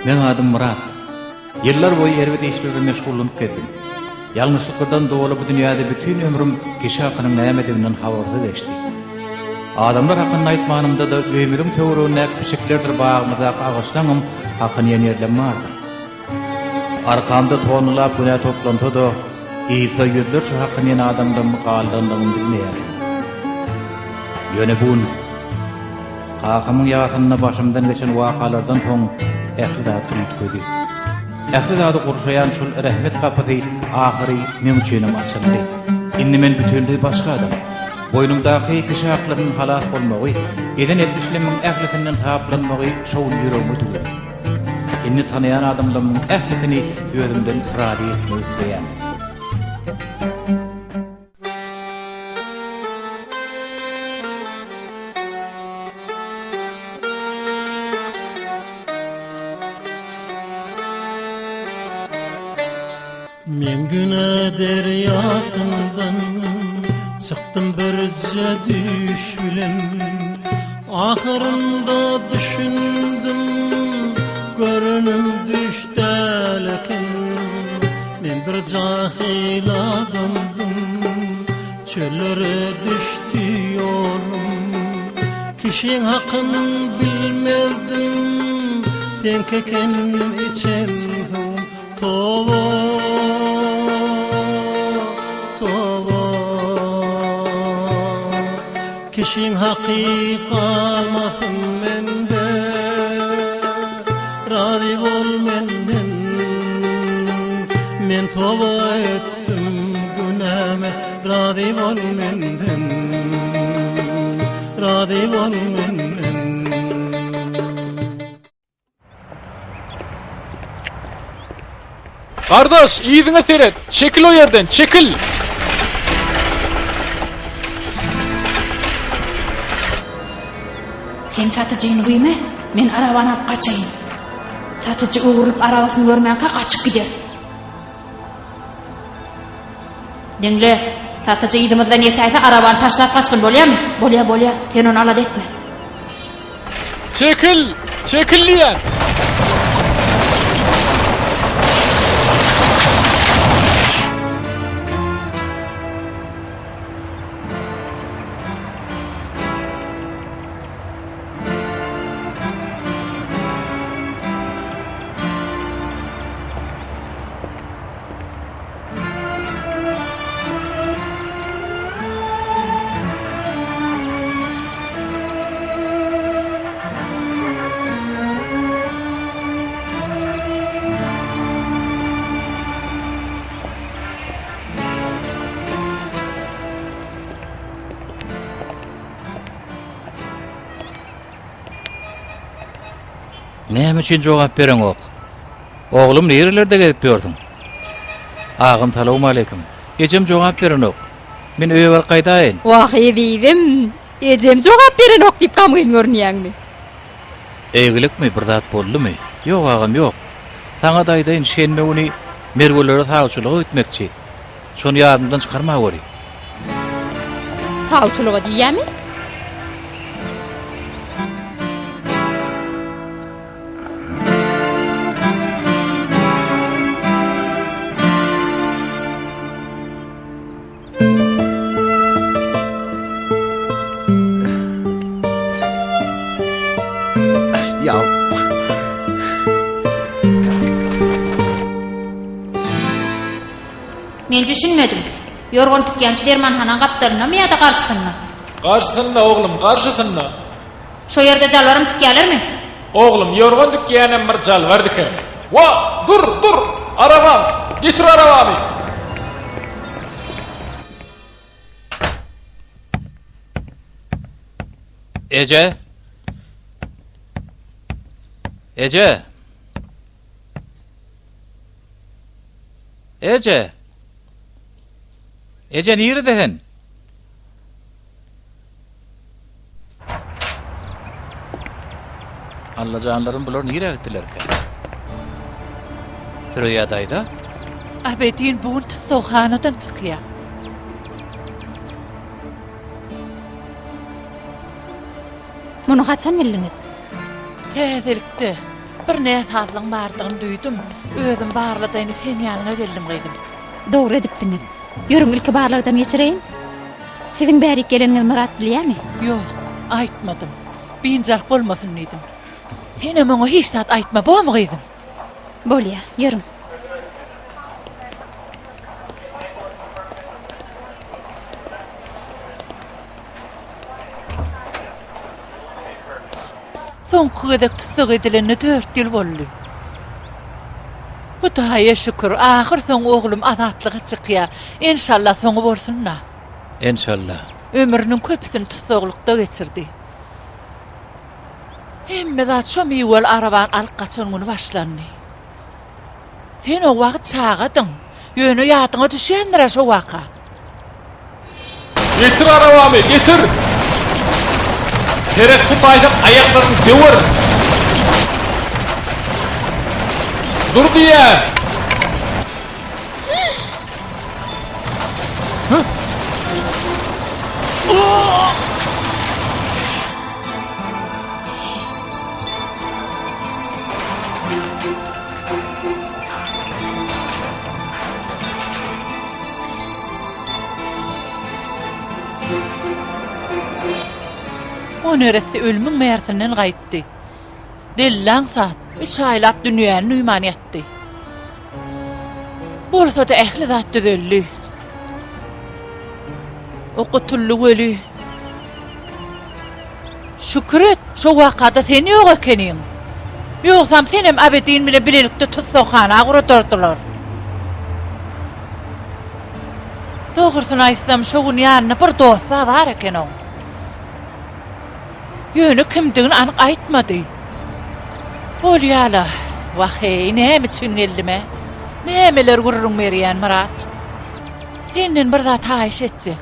Meň adym Myrat. Ýyllar boýy erbet işler bilen meşgullanyp gezdim. Ýalňyşlyklardan doly bu dünýäde bütin ömrüm kişi hakynyň nämediginden habarsyz geçdi. Adamlar hakynda aýtmanymda-da öýümiziň töweregindäki pişiklerdir bagymyzdaky agaçlaňam hakyny iýen ýerlem bardyr. Arkamda tonnalap günä toplansa-da, yzda ýüzlerçe hakyny iýen adamdan galdandygymy bilmeýärdim. Ýöne bu gün kakamyň ýasynda başymdan geçen wakalardan soň ähli zat üýtgedi. Ähli zady gurşaýan şol rehmet gapysy ahyry meň üçinem açyldy. Indi men bütinleý başga adam. Boýnumdaky kişi haklarynyň halas bolmagy, eden etmişlerimiň ählisinden saplanmagy şo gün ýüregime düwdüm. Indi tanaýan adamlarymyň ählisini özümden razy etmek isleýän. Men güne derýasyndan çykdym birje düýş bilen Ahyrynda düşündim görenim düş däl eken Men bir jahyl adamdym Çöllere düşdi ýolum Kişiň hakyn bilmezdim Seňki eken içen suwum Toba, toba Kişiň haky galmasyn mende Razy bol menden Men toba etdim günäme Razy bol menden Razy bol menden. Gardaş, yzyňa seret! Çekil o ýerden, çekil! Sen satyjyny güýme, men arabany alyp gaçaýyn. Satyjy öwrülip arabasyny görmänkä gaçyp gideris. Diňle, satyjy yzymyzdan ýetäýse arabany taşlap gaçgyn bolýamy? Bolýa, bolýa, sen ony alada etme. Çekil! Çekil diýýän! Näme üçin jogap bereňok? Oglum nirelerde gezip ýörsüň? Agam salowmaleýkim. Ejem jogap berenok. Men öýe baryp gaýdaýyn. Wah ezizim, ejem jogap berenok diýip gamgyn görünýäňmi? Eýgilikmi, bir zat boldumy? Ýok agam, ýok. Saňa-da aýdaýyn, şenbe güni Merwelere sawçylyga gitmekçi. Şony ýadyňdan çykarmaweri. Sawçylyga diýýämi? Men düşünmedim. Ýorgan tikýänçi dermanhanaň gapdalyndamy ýa-da garşysynda? Garşysynda, oglum, garşysynda. Şo ýerde jalbaram tikýälermi? Oglum, ýorgan dikýänem bir jalbar diker. Wah, dur, dur! Arabam! Getir arabamy! Eje! Eje! Eje! Eje nirede sen? Allajanlarym bular nirä gitdilerkä? Süreýýa daýza? Abedin bu gün tussaghanadan çykýar. Muny haçan bildiňiz? Täzelikde. Bir näsazlygyň bardygyny duýdum. Özüm barladaýyn seň ýanyňa geldim gyzym. Dogry edipsiňiz. Ýörüň ilki barlagdan geçireýin. Siziň bärik geleniňizi Myrat bilýämi? Ýok, aýtmadym. Biynjalyk bolmasyn diýdim. Senem oňa hiç zat aýtma, bormy gyzym? Bolýa, ýörüň. Soňky gezek tussag edilenine dört ýyl boldy. Hudaýa şükür, ahyrsoňy oglum azatlyga çykýar. Enşalla soňy bolsun-da. Enşalla. Ömrüniň köpüsini tussaglykda geçirdi. Hemme zat şo miweli arabany alyp gaçan güni başlandy. Sen o wagt çagadyň. Ýöne ýadyňa düşýändir-ä şo waka. Getir arabamy, getir! Seret tutaýsam aýaklaryňy döwerin. Dur diýýän! O neresse ölümiň märsinden gaýtdy. Dellaň sat, üç aýlap dünýäni duýman ýatdy. Bolsa-da ähli zat düzeldi. O gutuldy weli. Şükür et, şo wakada sen ýok ekeniň. Ýogsam senem Abedin bilen bilelikde tussaghana guradardylar. Dogrusyny aýtsam, şo gün ýanynda bir dost-a bar eken oň. Ýöne kimdigini anyk aýtmady. Bolýa-la. Wah-eý, näme üçin geldim-ä? Nämeler gürrüň berýän, Myrat? Senden bir zat haýyş etjek.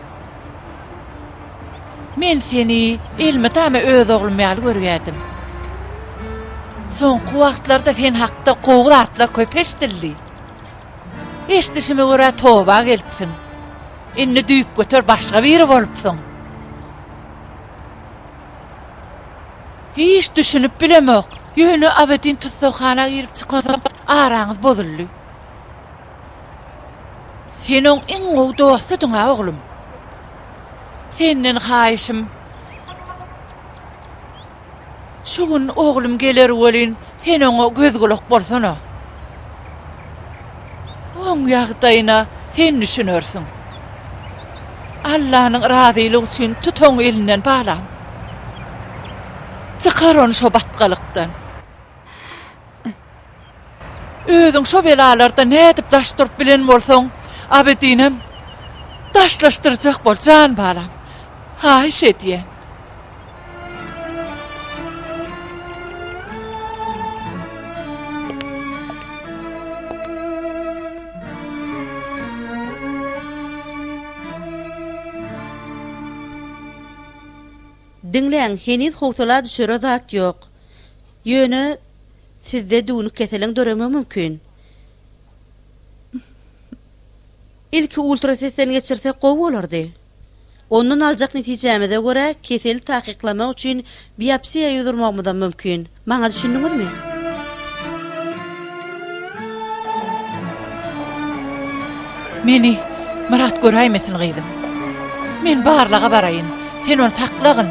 Men seni elmydama öz oglum ýaly görýärdim. Soňky wagtlarda sen hakda gowy zatlar köp eşidildi. Eşidişime görä toba gelipsiň. Indi düýpgöter başga biri bolupsyň. Hiç düşünip bilemok. Ýöne Abedin tussaghana girip çykansoň araňyz bozuldy. Sen oň iň gowy dostudyň-a, oglum. Senden haýyşym, şu gün oglum geler welin, sen oňa göz-gulak bolsana. Oň ýagdaýyna sen düşünersiň. Allanyň razylygy üçin tut oň elinden, balam. Çykar ony şo batgalykdan. Özüň şo belalardan nädip daş durup bilen bolsaň, Abedinem daşlaşdyrjak bol, jan balam. Haýyş edýän. Diňläň, heniz howsala düşere zat ýok. Ýöne sizde düwnük keseliň döremegi mümkin. Ilki ultrasesden geçirsek gowy bolardy. Ondan aljak netijämize görä keseli takyklamak üçin biopsiýa ýüz urmagymyzam mümkin. Maňa düşündiňizmi? Meni Myrat göräýmesin gyzym. Men barlaga baraýyn. Sen ony saklagyn.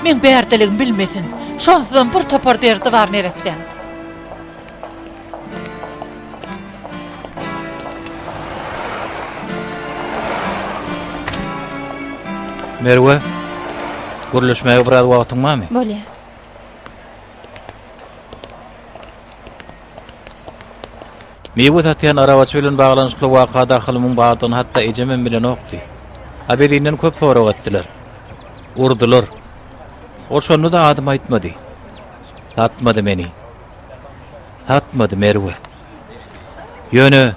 Meň bärdeligimi bilmesin. Şonsuzam bir topar derdi bar neressäň. Merwe, gürleşmäge biraz wagtyň barmy? Bolýar. Miwe satýan arabaçy bilen baglanyşykly wakada hylymyň bardygyny hatda ejemem bilenokdy. Abedinden köp sorag etdiler. Urdular. Ol şonda-da adymy aýtmady. Satmady meni. Satmady Merwe. Ýöne,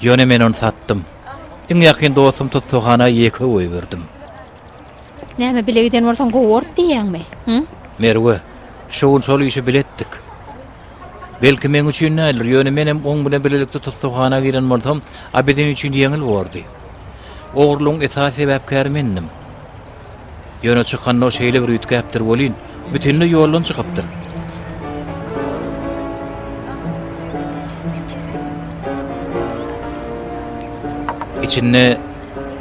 ýöne men ony satdym. Iň ýakyn dostum tussaghana ýeke goýberdim. Näme bile giden bolsaň gowy bordy diýýäňmi? Hü? Merwe, şu gün şol işi bile etdik. Belki meň üçin däldir, ýöne menem oň bilen bilelikde tussaghana giren bolsam, Abidin üçin ýeňil bordy. Ogurlygyň esasy sebäpkäri mendim. Ýöne çykanda o şeýle bir üýtgäpdir welin, bütinleý ýoldan çykypdyr. Içinde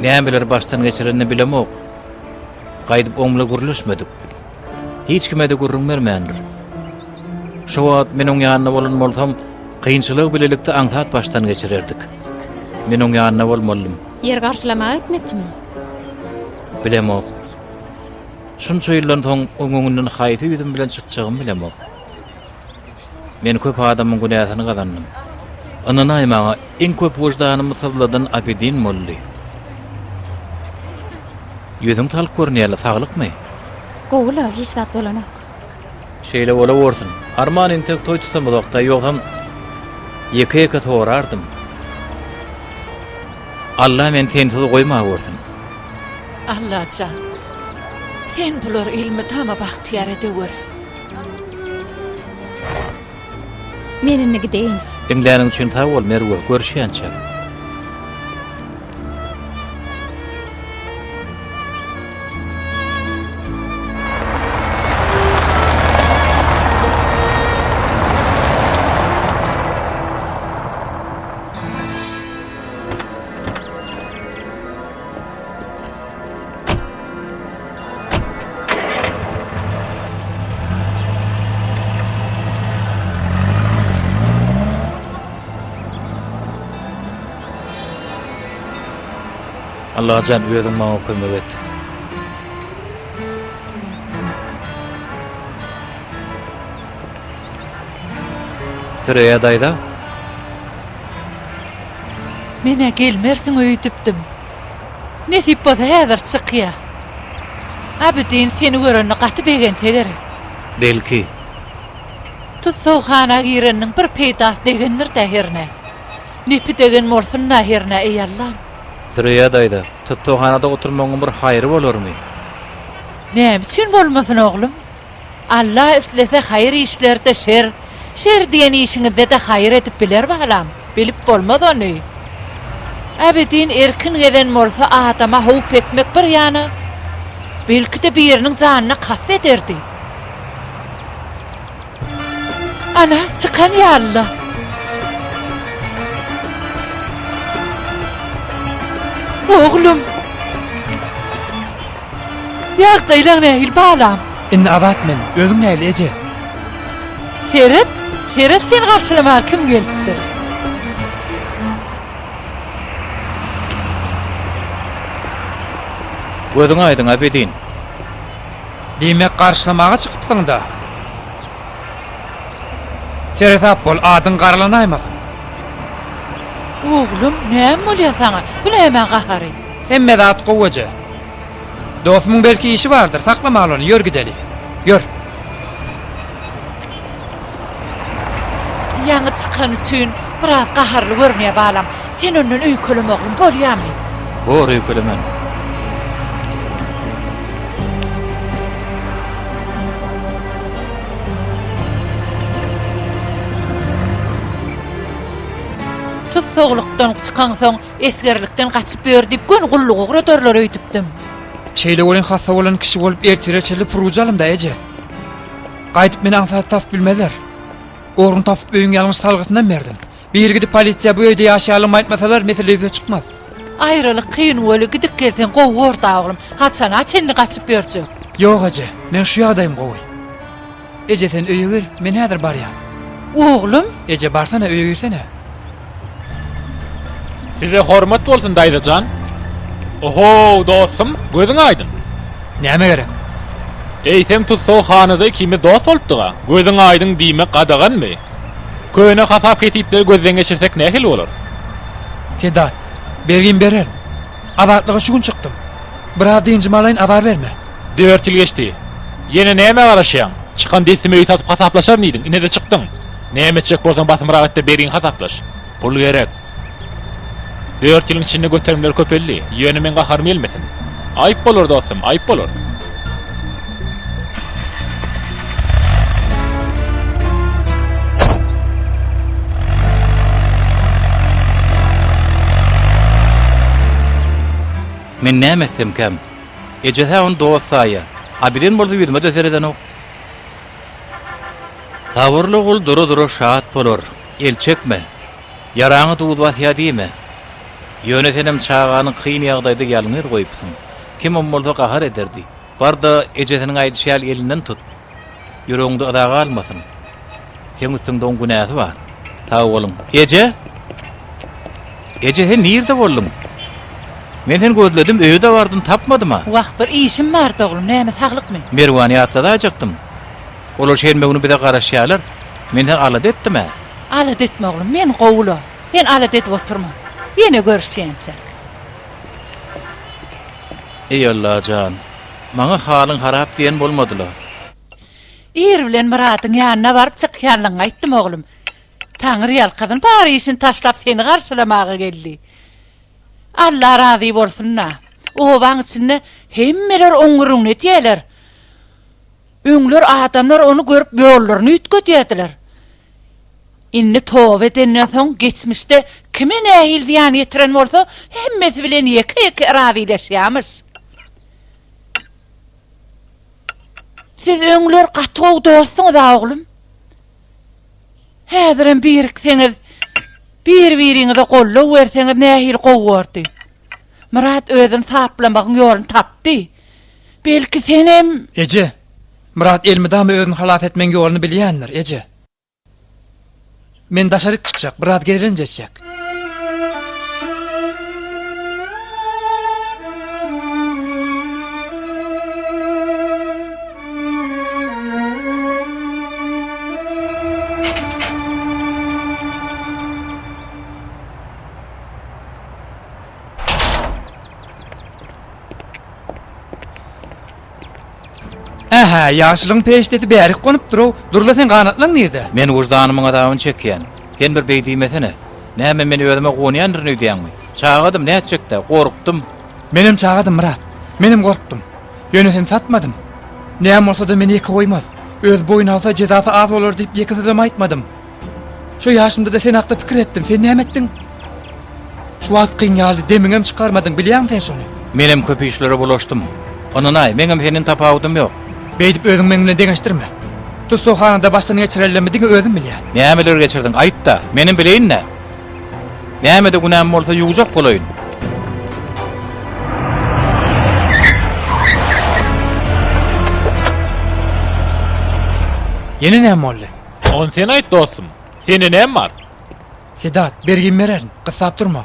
nämeleri başdan geçirenini bilemok. Gaýdyp oň bilen gürleşmedik. Hiç kime-de gürrüň bermändir. Şo wagt men oň ýanynda bolan bolsam, kynçylygy bilelikde aňsat başdan geçirerdik. Men oň ýanynda bolmalydym. Ýer garşylamaga gitmekçimiň? Bilemok. Şunça ýyldan soň oň öňünden haýsy ýüzüm bilen çykjagymy bilemok. Men köp adamyň günäsini gazandym. Ynanaý maňa, iň köp wyždanymy syzladan Abidin boldy. Ýüzüň salyk görünýär-le, saglykmy? Gowy-la, hiç zat bolanok. Şeýle bolawersin. Arman entek toý tutamyzok-da, ýogsam ýeke-ýeke sorardym. Alla meni sensiz goýmawersin. Allajan, sen bulary elmydama bagtyýar edeweri. Men indi gideýin. Diňläniň üçin sag bol, Merwe. Görüşýänçäk. Allajan özüň maňa kömek et. Süreýa daýza. Men-ä gelmersiň öýdüpdim. Nesip bolsa häzir çykýa. Abidin seni görende gaty begense gerek. Belki. Tussaghana gireniniň bir peýdasy degendir-dä hernä. Nepi degen bolsun-da hernä, eý Allam. Süreýa daýza, tussaghanada oturmagyň bir haýry bolarmy? Näme üçin bolmasyn, oglum? Alla islese haýyr işlerde şer, şer diýen işiňizde-de haýyr edip biler balam, bilip bolmaz ony. Abidin erkin gezen bolsa adama howp etmek bir ýana, belki-de biriniň janyna kast ederdi. Ana, çykan ýaly-la. Oglum! Ýagdaýlaň nähili balam? Indi azat men, özüň nähili eje? Seret, seret seni garşylamaga kim gelipdir. Gözüň aýdyň, Abidin. Diýmek garşylamaga çykypsyň-da. Seresap bol, adyň garalanaýmasyn. Oglum, näme bolýar saňa? Bu nämäň gahary? Hemme zat gowy eje. Dostumyň belki işi bardyr, saklamaly ony, ýör gideli. Ýör. Ýaňy çykany üçin biraz gaharly görünýär balam. Sen ondan öýkeleme oglum, bolýamy? Bor öýkelemen. Tussaglykdan çykaňsoň Esgerlikden gaçyp ýör diýip göni gulluga ugradarlar öýdüpdim. Şeýle welin hassa bolan kişi bolup ertire çenli puryja alym-da eje. Gaýdyp meni aňsat tapyp bilmezler. Orun tapyp öýüň ýalňyş salgysynam berdim. Biri gidip polisiýa bu öýde ýaşaýanlygymy aýtmasalar mesele ýüze çykmaz. Aýralyk kyn weli gidip gelseň gowy borda oglum. Haçana çenli gaçyp ýörjek. Ýok eje, meň şu ýagdaýym gowy. Eje sen öýe gir, men häzir barýan. Oglum! Eje barsana öýe girsene. Size hormat bolsun daýza jan. Ohow dostum, gözüň aýdyň. Näme gerek? Eýsem tussaghanada ikimiz dost bolupdyga. Gözüň aýdyň diýmek gadaganmy? Köne hasap-hesipleri gözden geçirsek nähili bolar? Sedat, bergim bererin. Azatlyga şu gün çykdym. Biraz dynjymy alaýyn azar berme. Dört ýyl geçdi. Ýene nämä garaşýaň? Çykan dessime öý satyp hasaplaşaryn diýdiň, ine-de çykdyň. Näme etjek bolsaň basymrak et-de bergiňi hasaplaş. Pul gerek. Dört ýylyň içinde göterimler köpeldi. Ýöne meň gaharym gelmesin. Aýyp bolar dostum, aýyp bolar. Men näme etsemkäm? Ejesi-hä ony dost saýýar. Abidin bolsa ýüzüme-de seredenok. Sabyrly gul dura-dura şat bolar. El çekme. Ýaraňa duz basýar diýme. Ýöne senem çagany kyn ýagdaýda ýalňyz goýupsyň. Kimem bolsa gahar ederdi. Bar-da, ejesiniň aýdyşy ýaly elinden tut. Ýüregiňde yza galmasyn. Seň üstüňde oň günäsi bar. Sag boluň. Eje! Eje, sen nirde bolduň? Men seni gözledim, öýe-de bardym, tapmadym-a. Wah, bir işim bardy, oglum. Näme, saglykmy? Merwany ýatladaýjakdym. Olar şenbe güni bize garaşýarlar. Men seni alada etdim-ä. Alada etme, oglum. Men gowy-la. Sen alada edip oturma. Ýene görüşýänçäk. Eý, Alla jan! Maňa halyň harap diýen bolmady-la. Ir bilen Myradyň ýanyna baryp çykýanlygyňy aýtdym, oglum. Taňry ýalkasyn, bar işini taşlap seni garşylamaga geldi. Alla razy bolsun-da. Obaň içinde hemmeler oň gürrüňini edýärler. Öňler adamlar ony görüp ýollaryny üýtgedýärdiler. Indi toba edenden soň geçmişde kime nähili zyýan ýetiren bolsa, hemmesi bilen ýeke-ýeke razylaşýarmyş. Siz öňler gaty gowy dostduňyz-a, oglum. Häzirem birikseňiz, bir-biriňize goldaw berseňiz nähili gowy bordy. Myrat özüni saplamagyň ýoluny tapdy. Belki senem. Eje, Myrat elmydama özüni halas etmegiň ýoluny bilýändir, eje. Men daşaryk çykjak, biraz gezelenç etjek. Ähä, ýagşylygyň perişdesi bärik gonupdyr-ow. Dur-la, seň ganatlaň nirde? Men wyždanymyň azabyny çekýän. Sen bir beý diýmesene. Näme, men özüme guwanýandyryn öýdýäňmi? Çagadym, nätjek-dä, gorkdum. Menem çagadym, Myrat. Menem gorkdum. Ýöne seni satmadym. Näme bolsa-da meni ýeke goýmaz. Özi boýun alsa, jezasy az bolar diýip ýeke sözem aýtmadym. Şo ýaşymda-da sen hakda pikir etdim. Sen näme etdiň? Şu wagtkyň ýaly demiňem çykarmadyň, bilýäňmi sen şony? Menem köp işlere bulaşdym. Ynanaý, meňem senden tapawudym ýok. Beýdip özüňi meň bilen deňeşdirme. Tussaghanada başdan geçirenlerimi diňe özüm bilýän. Nämeler geçirdiň, aýt-da, menem bileýin-dä. Nämede günäm bolsa ýuwjak bolaýyn. Ýene näme boldy? Ony sen aýt dostum. Sende näme bar? Sedat, bergimi bererin. Gyssap durma.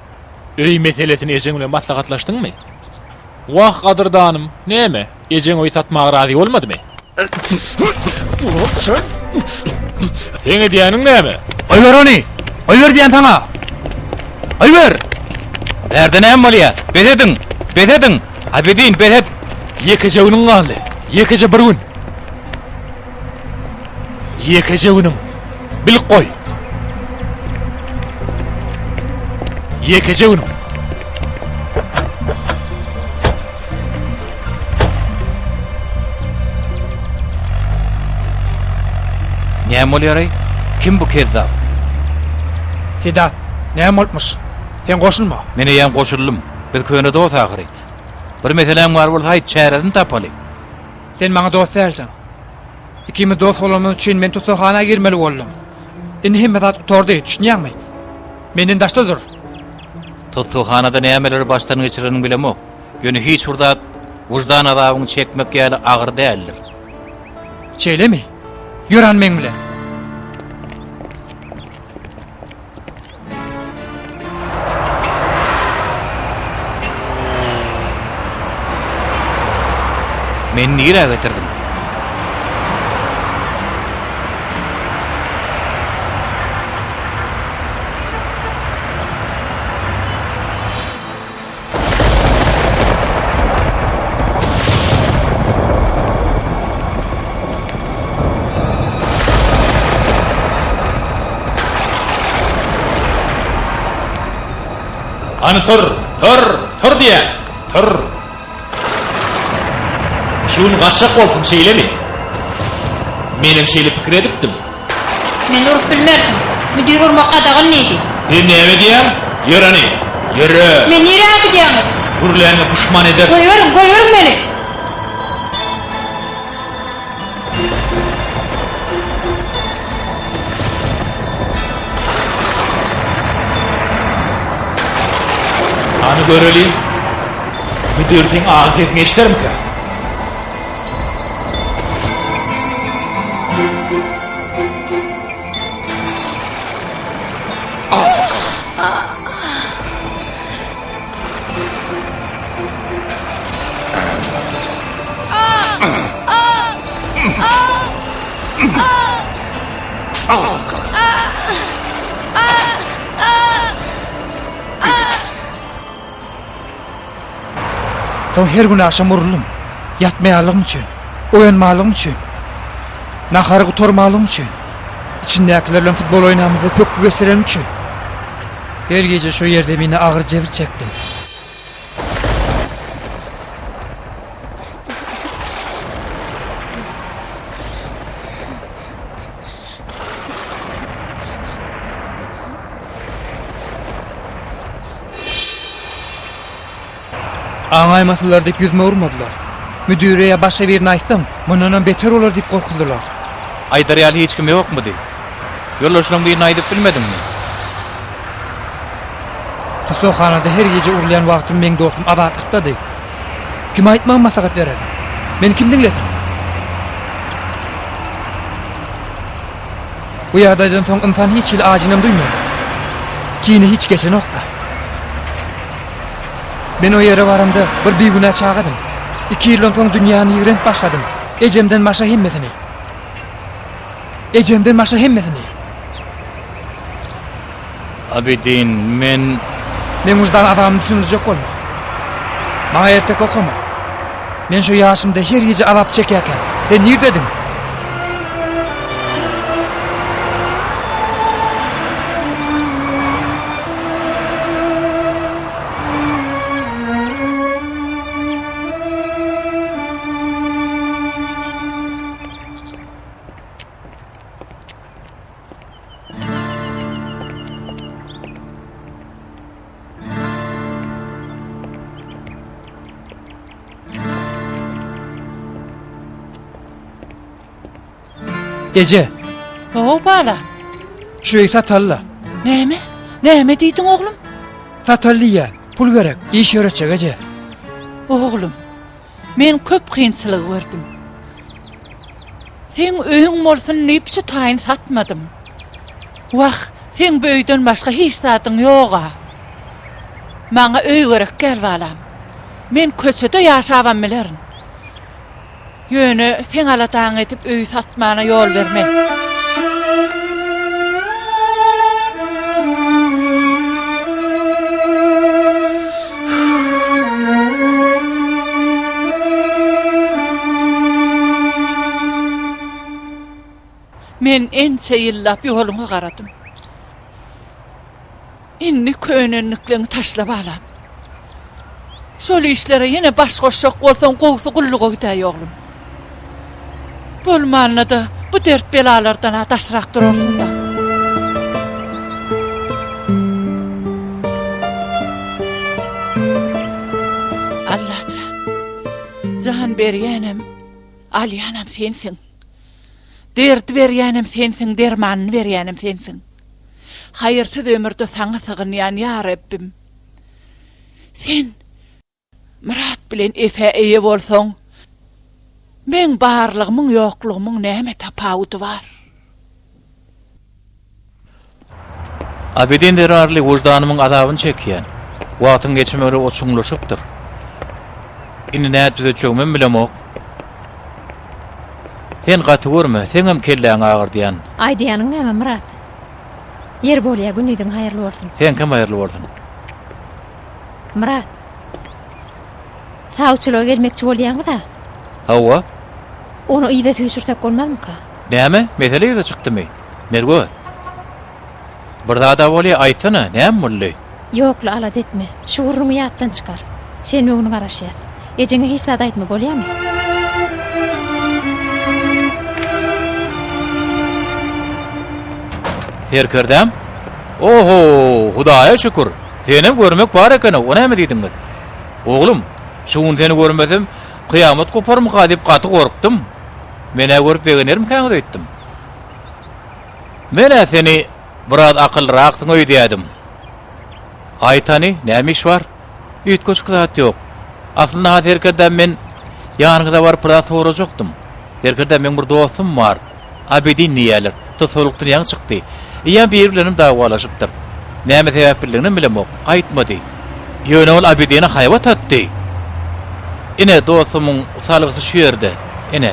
Öý meselesini ejeň bilen maslahatlaşdyňmy? Wah, gadyrdanym, näme, ejeň öý satmaga razy bolmadymy? Seň edýäniň näme? Goýber ony! Goýber diýýän saňa! Goýber! Bärde näme bolýar? Bes ediň! Bes ediň! Abidin, bes et! Ýekeje günüň galdy. Ýekeje bir gün. Ýekeje günüň. Bilip goý. Ýekeje günüň. Näme bolýar-aý? Kim bu kezzap? Sedat, näme bolupmyş? Sen goşulma. Men eýýäm goşuldym. Biz köne dost ahyry. Bir meseläň bar bolsa aýt, çäresini tapaly. Sen maňa dost dälsiň. Ikimiz dost bolanymyz üçin men tussaghana girmeli boldum. Indi hemme zat gutardy, düşünýäňmi? Menden daşda dur. Tussaghanada nämeleri başdan geçireniňi bilemok. Ýöne hiç bir zat wyždan azabyňy çekmek ýaly agyr däldir. Şeýlemi? Ýör hany meň bilen. Meni nirä getirdiň? Hany tur, tur, tur diýýän, tur. Şu gün gaçjak bolupsyň şeýlemi? Menem şeýle pikir edipdim. Meni urup bilmersiň. Müdir urmak gadagan diýdi. Sen näme diýýäň? Ýör hany, ýöre! Meni nirä äkidýäňiz? Gürläňe puşman ederin. Goýberiň, goýberiň meni! Hany göreli, müdir seň agy sesiňi eşidermikä? Soň her gün agşam uruldym. Ýatmaýanlygym üçin, oýanmanlygym üçin, nahary gutarmanlygym üçin, içindäkiler bilen futbol oýnamyzda pökgi geçirenim üçin. Her gije şu ýerzeminde agyr jebir çekdim. Aňaýmasynlar diýip ýüzüme urmadylar. Müdire ýa başga birine aýtsam, mundanam beter bolar diýip gorkuzdylar. Aýdar ýaly hiç kim ýokmudy? Ýoldaşlaryň birine aýdyp bilmediňmi? Tussaghanada her gije urulýan wagtym meň dostum Azatlykdady. Kime aýtmagy maslahat bererdiň? Meni kim diňlesin? Bu ýagdaýdan soň ynsan hiç hili ajynam duýmaýar. Kine hiç geçenok-da. Men o ýere baramda bir bigünä çagadym. Iki ýyldan soň dünýäni ýigrenip başladym. Ejemden başga hemmesini. Ejemden başga hemmesini. Abidin, men... Meň wyždan azabymy düşündirjek bolma. Maňa erteki okama. Men şu ýaşymda her gije azap çekýärkäm, sen nirdediň? Eje. How bala. Şu öýi sataly-la. Näme? Näme diýdiň oglum? Sataly diýýän. Pul gerek. Iş ýöretjek eje. Oglum. Men köp kynçylygy gördüm. Seň öýüň bolsun diýip şu taýyny satmadym. Wah, seň bu öýden başga hiç zadyň ýog-a. Maňa öý gerek däl, balam. Men köçede ýaşabam bilerin. Ýöne seň aladaňy edip öýi satmana ýol bermen. Men ençe ýyllap ýoluňa garadym. Indi könenlikleňi taşla balam. Şol işlere ýene baş goşjak bolsaň gowusy gulluga gidäý oglum. Bolmanda-da bu dert-belalardan-a daşrak durarsyň-da. Allajan, jan berýänem, alýanam sensiň. Derdi berýänem sensiň, dermanyny berýänem sensiň. Haýyrsyz ömürde saňa sygynýan ýa Rebbim! Sen Myrat bilen Efä eýe bolsaň, meň barlygymyň ýoklugymyň näme tapawudy bar? Abidin zerarly wyždanymyň azabyny çekýän. Wagtyň geçmegi o çuňlaşypdyr. Indi nädip düzetjegimem bilemok. Sen gaty görme, seňem kelläňi agyrdýan. Aýdýanyň näme, Myrat? Ýeri bolýa, gündiziň haýyrly bolsun. Seňkem haýyrly bolsun. Myrat. Sawçylyga gelmekçi bolýaňyz-a? Hawa. Ony yza süýşürsek bolmazmyka? Näme, mesele ýüze çykdymy? Merwe. Bir zad-a bolýa, aýtsana, näme boldy? Ýok-la, alada etme. Şu gürrüňi ýatdan çykar. Şenbe güni garaşýas. Ejeňe hiç zat aýtma, bolýamy? Serkerdäm? Oho, Hudaýa şükür! Senem görmek bar eken-ow, o näme diýdiňiz? Oglum, şu gün seni görmesem, kyýamat goparmyka diýip gaty gorkdum. Men-ä görüp begenermikäňiz öýtdüm. Men-ä seni biraz akyllyraksyň öýdýädim. Aýt hany, näme iş bar? Üýtgeşik zat ýok. Aslynda-ha serkerdäm men ýanyňyza baryp bir zat sorajakdym. Serkerdäm meň bir dostum bar. Abidin diýýärler. Tussaglykdan ýaňy çykdy. Eýýäm biri bilenem dawalaşypdyr. Näme sebäpliliginem bilemok. Aýtmady. Ýöne ol Abidine haýbat atdy. Ine, dostumyň salgysy şu ýerde. Ine.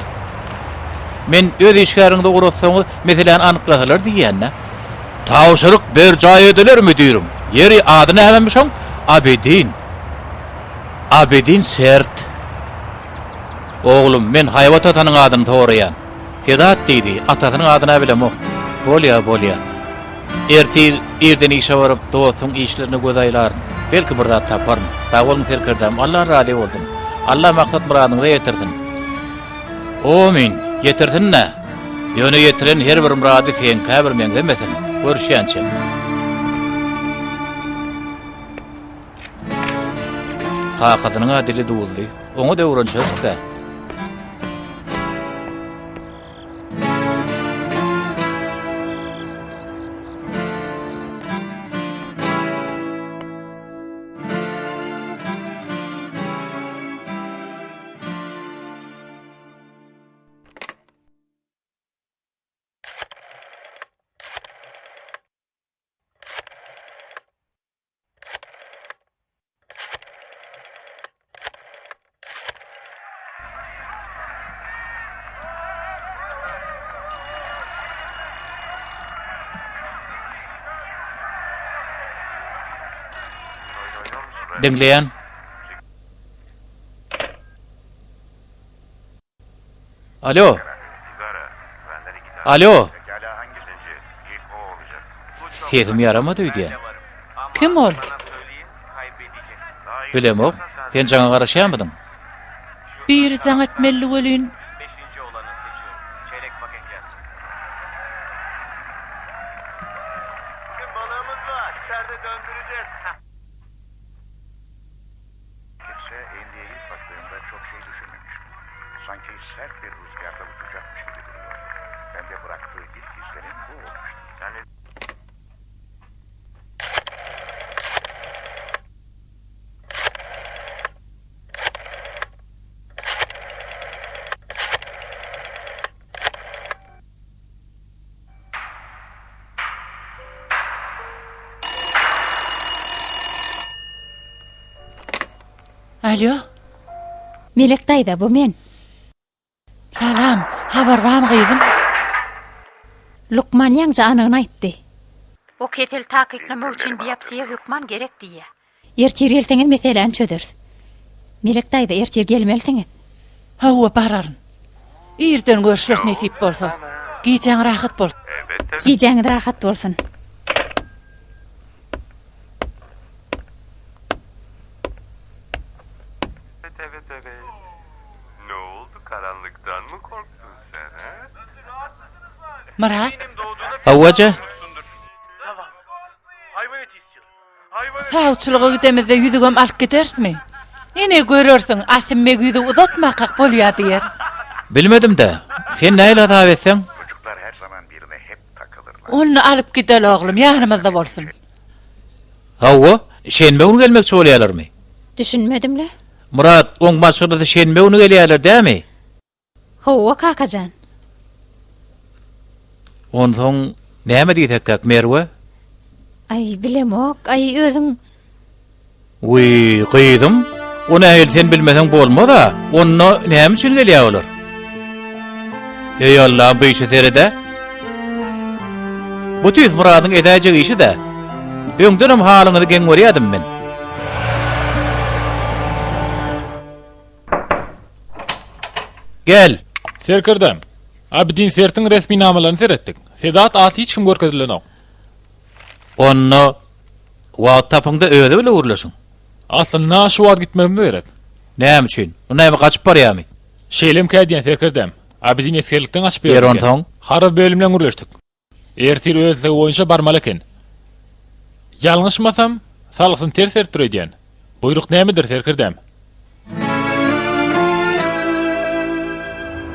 Men öz işgäriňizi ugratsaňyz, meseläni anyklasalar diýýän-dä. Tabşyryk berjaý ediler, müdirim. Ýeri, ady nämemiş oň? Abidin. Abidin Sert. Oglum, men haýbat atanyň adyny soraýan. Sedat diýdi, atasynyň adyny-a bilemok. Bolýa, bolýa. Ertir irden işe baryp, dostuň işlerine göz aýlaryn. Belki bir zat taparyn. Sag boluň serkerdäm, Alla razy bolsun. Alla maksat-myradyňyza ýetirsin. Omyn, ýetirsin-dä. Ýöne ýetiren her bir myrady seňkä bir meňzemesin. Görüşýänçä. Kakasynyň-a dili duzly. Oňa-da öwrenişeris-dä. Diňleýän. Alo. Alo. Sesim ýaramady öýdýän. Kim ol? Bilemok. Sen jaňa garaşýarmydyň? Biri jaň etmelidi welin. Alýo. Melek daýza, bu men. Salam, habar barmy gyzym? Lukman ýaňja anygyny aýtdy. O keseli takyklamak üçin biopsiýa hökman gerek diýýä. Ertir gelseňiz meseläni çözeris. Melek daýza, ertir gelmelisiňiz. Hawa, bararyn. Irden görüşeris nesip bolsa. Gijäň rahat bolsun. Gijäňiz rahat bolsun. Myrat. Hawa eje. Sawçylyga gidemizde ýüzügem alyp giderismi? Ine görersiň, Asym beg ýüzügi uzatmakak bolýa diýer. Bilmedim-dä. Sen nähili hasap etseň? Onda alyp gideli oglum, ýanymyzda bolsun. Hawa, şenbe güni gelmekçi bolýarlarmy? Düşünmedim-le. Myrat, oň maşgalasy şenbe güni gelýärler dämi? Hawa, kakajan. Onsoň näme diýsekkäk, Merwe? Aý, bilemok, aý, özüň. Wiý, gyzym, o nähili sen bilmeseň bolmaz-a, onda näme üçin gelýär olar? Eý, Allam, bu işe sered-ä. Bu tüýs Myradyň edäýjek işi-dä. Öňdenem halyňyzy geň görýärdim men. Gel! Serkerdäm, Abidin Sertiň resminamalaryny seretdik. Sedat atly hiç kim görkezilenok. Onda wagt tapyň-da özi bile gürleşiň. Aslynda şu wagt gitmegimiz gerek. Näme üçin? O näme gaçyp barýarmy? Şeýlemkä diýen serkerdäm. Abidin esgerlikden gaçyp Ýeri ýördi eken. onsoň? Harby bölüm bilen gürleşdik. Ertir öz islegi boýunça barmaly eken. Ýalňyşmasam, salgysyny ters beripdir öýdýän. Buýruk nämedir, serkerdäm?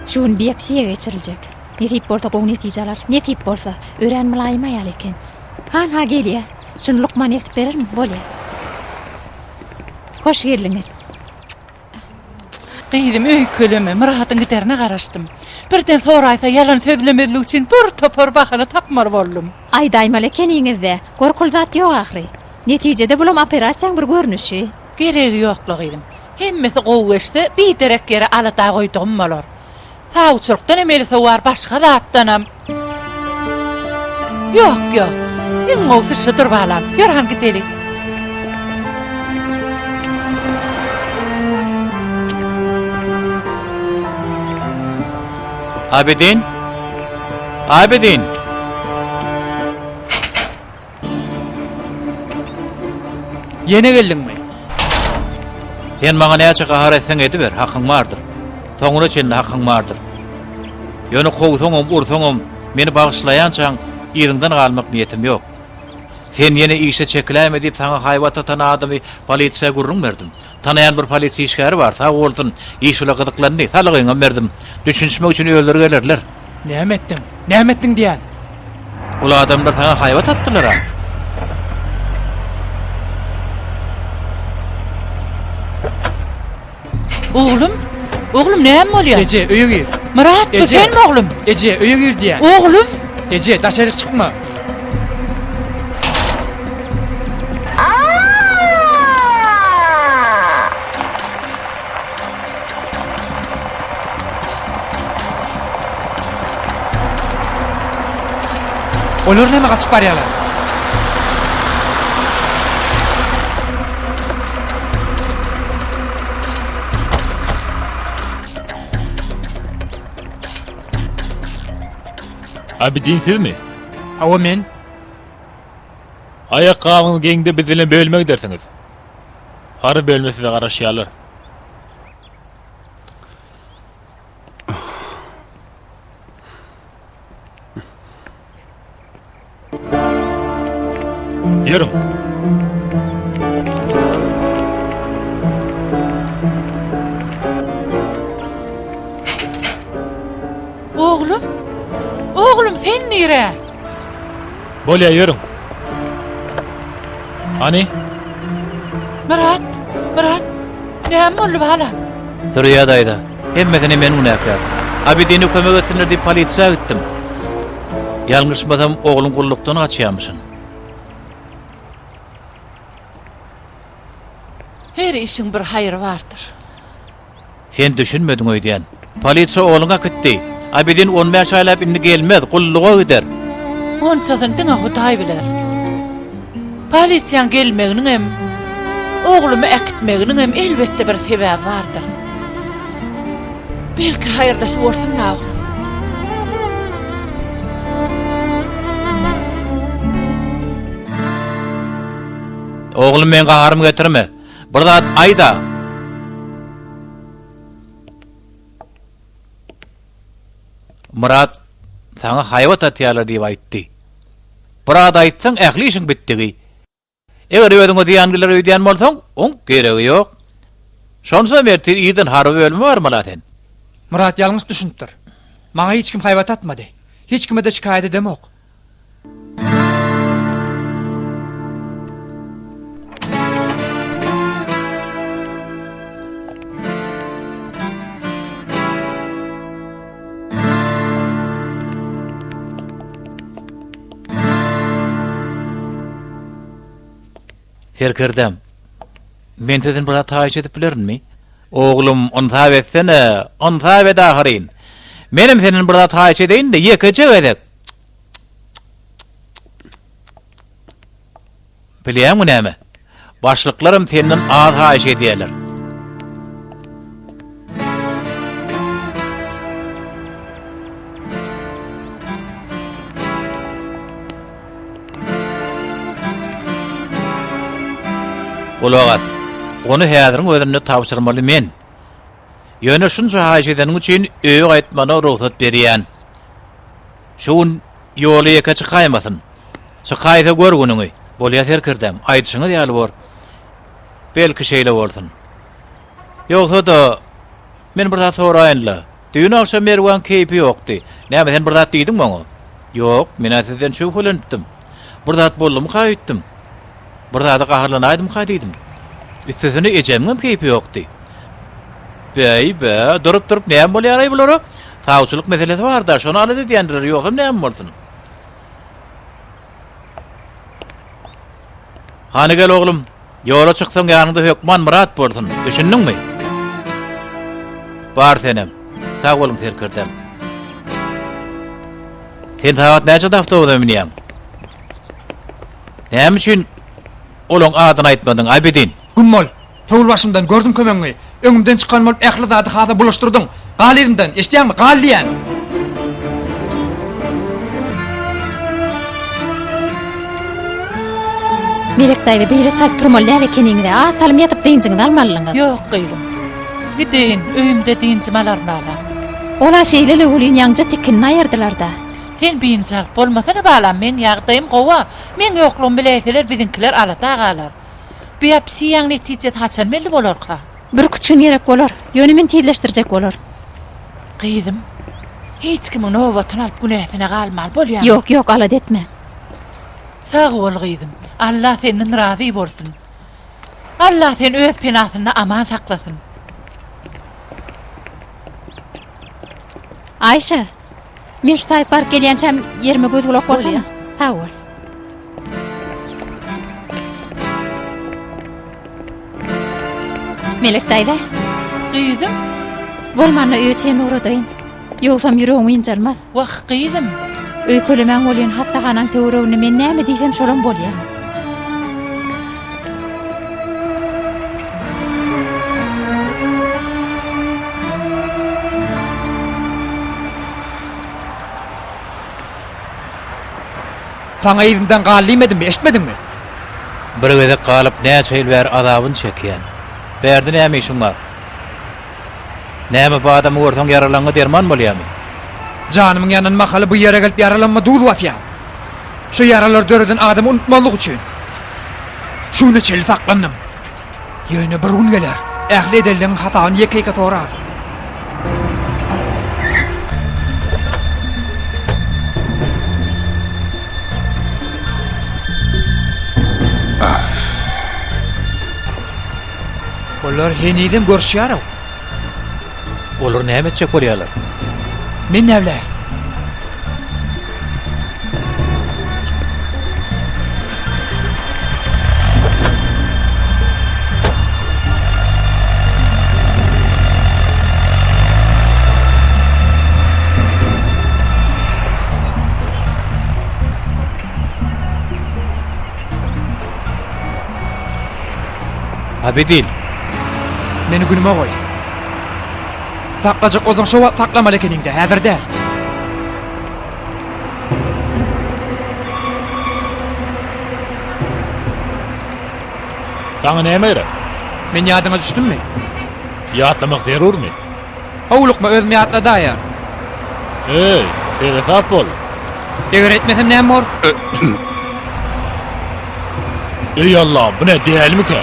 Şu gün biopsiýa geçiriljek. Nesip bolsa gowy netije alarys. Nesip bolsa. Örän mylaýym aýal eken. Hanha gelýä. Şuny lukman eltip berermi? Bolýa. Hoş geldiňiz. Gyzym öýkeleme, Myradyň giderine garaşdym. Birden soraýsa ýalan sözlemezlik üçin bir topar bahana tapmaly boldum. Aýdaýmaly ekeniňiz-dä, gorkuly zat ýok ahyry. Netijede bulam operasiýaň bir görnüşi. Geregi ýok-la gyzym. Hemmesi gowy geçse, biderek ýere alada goýdugym bolar. Sawçylykdan hem eli sowar, başga zatdanam. Ýok, ýok. Iň gowusy şudur, balam. Ýör hany gideli. Abidin? Abidin! Ýene geldiňmi? Sen maňa näçe gahar etseň ediber, hakyň bardyr. Soňuna çenli hakyň bardyr. Ýöne kowsaňam, ursaňam, meni bagyşlaýançaň yzyňdan galmak niýetim ýok. Sen ýene işe çekiläýme diýip saňa haýbat atan adamy polisiýa gürrüň berdim. Tanaýan bir polisiýa işgäri bar, sag bolsun, iş bile gyzyklandy, salgyňam berdim. Düşünişmek üçin özleri gelerler. Näme etdiň? Näme etdiň diýýän? Ol adamlar saňa haýbat atdylar-a. Oglum? Oglum näme bolýar? Eje, öýe gir. Myrat, bu senmi oglum? Eje, öýe gir diýýän. Oglum? Eje, daşaryk çykma. Olar näme gaçyp barýarlar? Abidin sizmi? Hawa men. Aýakgabyňyzy geýiňde biz bilen bölüme gidersiňiz. Harby bölüme size garaşýarlar. Ýörüň. Oglum? Oglum sen nirä? Bolýa ýörüň. Hany? Myrat, Myrat, näme boldy balam? Sürýä daýza, hemmesine men günäkär. Abidine kömek etsinler diýip polisiýa gitdim. Ýalňyşmasam, ogluň gullukdan gaçýamyşyn. Her işiň bir haýry bardyr. Sen düşünmediň öýdýän. Polisiýa ogluňy äkitdi. Abidin on bäş aýlap indi gelmez, gulluga gider. Onçasyny diňe Hudaý biler. Polisiýaň gelmeginiňem, oglumy äkitmeginiňem elbetde bir sebäbi bardyr. Belki haýyrlysy bolsun-da oglum. Oglum meň gaharymy getirme. Bir zat aýda. Myrat saňa haýbat atýarlar diýip aýtdy. Bir zat aýtsaň ähli işiň bitdigi. Eger özüňe zyýan geler öýdýän bolsaň, oň geregi ýok. Şonsuzam ertir irden harby bölüme barmaly-a sen. Myrat ýalňyş düşünipdir. Maňa hiç kim haýbat atmady. Hiç kime-de şikaýat edemok. Serkerdäm, men sizden bir zat haýyş edip bilerinmi? Oglum, ynsap etsene, ynsap et ahyryn. Menem senden bir zat haýyş edeýin-de, ýekeje gezek. Bilýäňmi näme? Başlyklaram senden az haýyş edýärler. Gulak as. Ony häziriň özünde tabşyrmaly men. Ýöne şunça haýyş edeniň üçin öýe gaýtmagyna rugsat berýän. Şu gün ýola ýeke çykaýmasyn. Çykaýsa gör günüňi. Bolýa serkerdäm, aýdyşyňyz ýaly bor. Belki şeýle bolsun. Ýogsa-da, men bir zat soraýyn-la. Düýn agşam Merwaň keýpi ýokdy. Näme, sen bir zat diýdiňmi oňa? Ýok, men-ä sizden şübhelenipdim. Bir zat boldumyka öýtdüm. Bir zada gaharlanaýdymyka diýdim. Üstesine ejemiňem keýpi ýokdy. Bäý-bä, durup-durup näme bolýar-aý bulara? Sawçylyk meselesi bar-da, şony alada edýändirler, ýogsam näme bolsun? Hany gel oglum, ýola çyksaň ýanyňda hökman Myrat bolsun, düşündiňmi? Bar senem. Sag boluň serkerdäm. Sen sagat näçede awtobusa münýäň? Näme üçin olaň adyny aýtmadyň, Abidin? Güm bol! Sowul başymdan, gördüm kömegiňi. Öňümden çykan bolup ähli zady hasa bulaşdyrdyň. Gal yzymdan, eşidýäňmi, gal diýýän! Melek daýza beýle çalt turmaly däl ekeniňiz-ä, az salym ýatyp dynjyňyzy almalydyňyz. Ýok gyzym. Gideýin, öýümde dynjymy alaryn balam. Ol-a şeýle-le welin ýaňja tikinini aýyrdylar-da. Sen biynjalyk bolmasana balam, meň ýagdaýym gowy-a. Meň ýoklugymy biläýseler biziňkiler alada galar. Biopsiýaň netijesi haçan belli bolarka? Birküç gün gerek bolar. Ýöne men tizleşdirjek bolar. Gyzym, hiç kimiň nobatyny alyp günäsine galmaly bolýamy? Ýok, ýok, alada etme. Sag bol gyzym. Alla senden razy bolsun. Alla seni öz penasynda aman saklasyn. Aýşa, men şu taýyk baryp gelýänçäm ýerime göz-gulak bolsana. Sag bol. Melek daýza. Gyzym. Bolmanda öýe çenli ugradaýyn. Ýogsam ýüregiň ynjalmaz. Wah, gyzym. Öýkelemäň bolýan hassahanaň töwereginde men näme diýsem şolam bolýar. Saňa yzymdan gal diýmedimmi, eşitmediňmi? Bir gezek galyp näçe ýyl bäri azabyny çekýän. Bärde näme işiň bar? Näme bu adamy görseň ýaralaňňa derman bolýamy? Janymyň ýanan mahaly bu ýere gelip ýaralanma duz basýaň. Şu ýaralary döreden adamy unutmazlyk üçin. Şu güne çenli saklandym. Ýöne bir gün geler, ähli edenleňiň hasabyny ýeke-ýeke sorar. Olar henizem görüşýär-ow. Olar näme etjek bolýarlar? Men näbiläýin? Abidin. Meni günüme goý. Saklajak bolsaň şo wagt saklamaly ekeniňdä, häzir däl. Saňa näme gerek? Men ýadyňa düşdümmi? Ýatlamak zerurmy? Howlukma, özüm ýatladaýar. Eý, seresap bol. Eger etmesem näme bor? Eý Allam, bu ne dälimikä?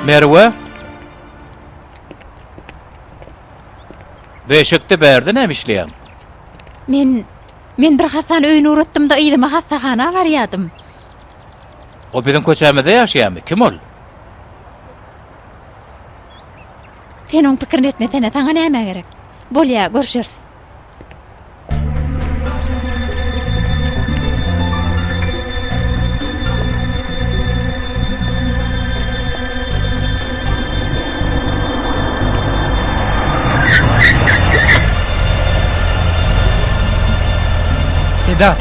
Merwe? Beşikde bärde näme işleýäň? Men, men bir hassany öýüne ugratdym-da yzyma hassahana barýadym. O biziň köçämizde ýaşaýarmy? Kim ol? Sen oň pikirini etmesene, saňa näme gerek? Bolýa, görşeris. Sedat,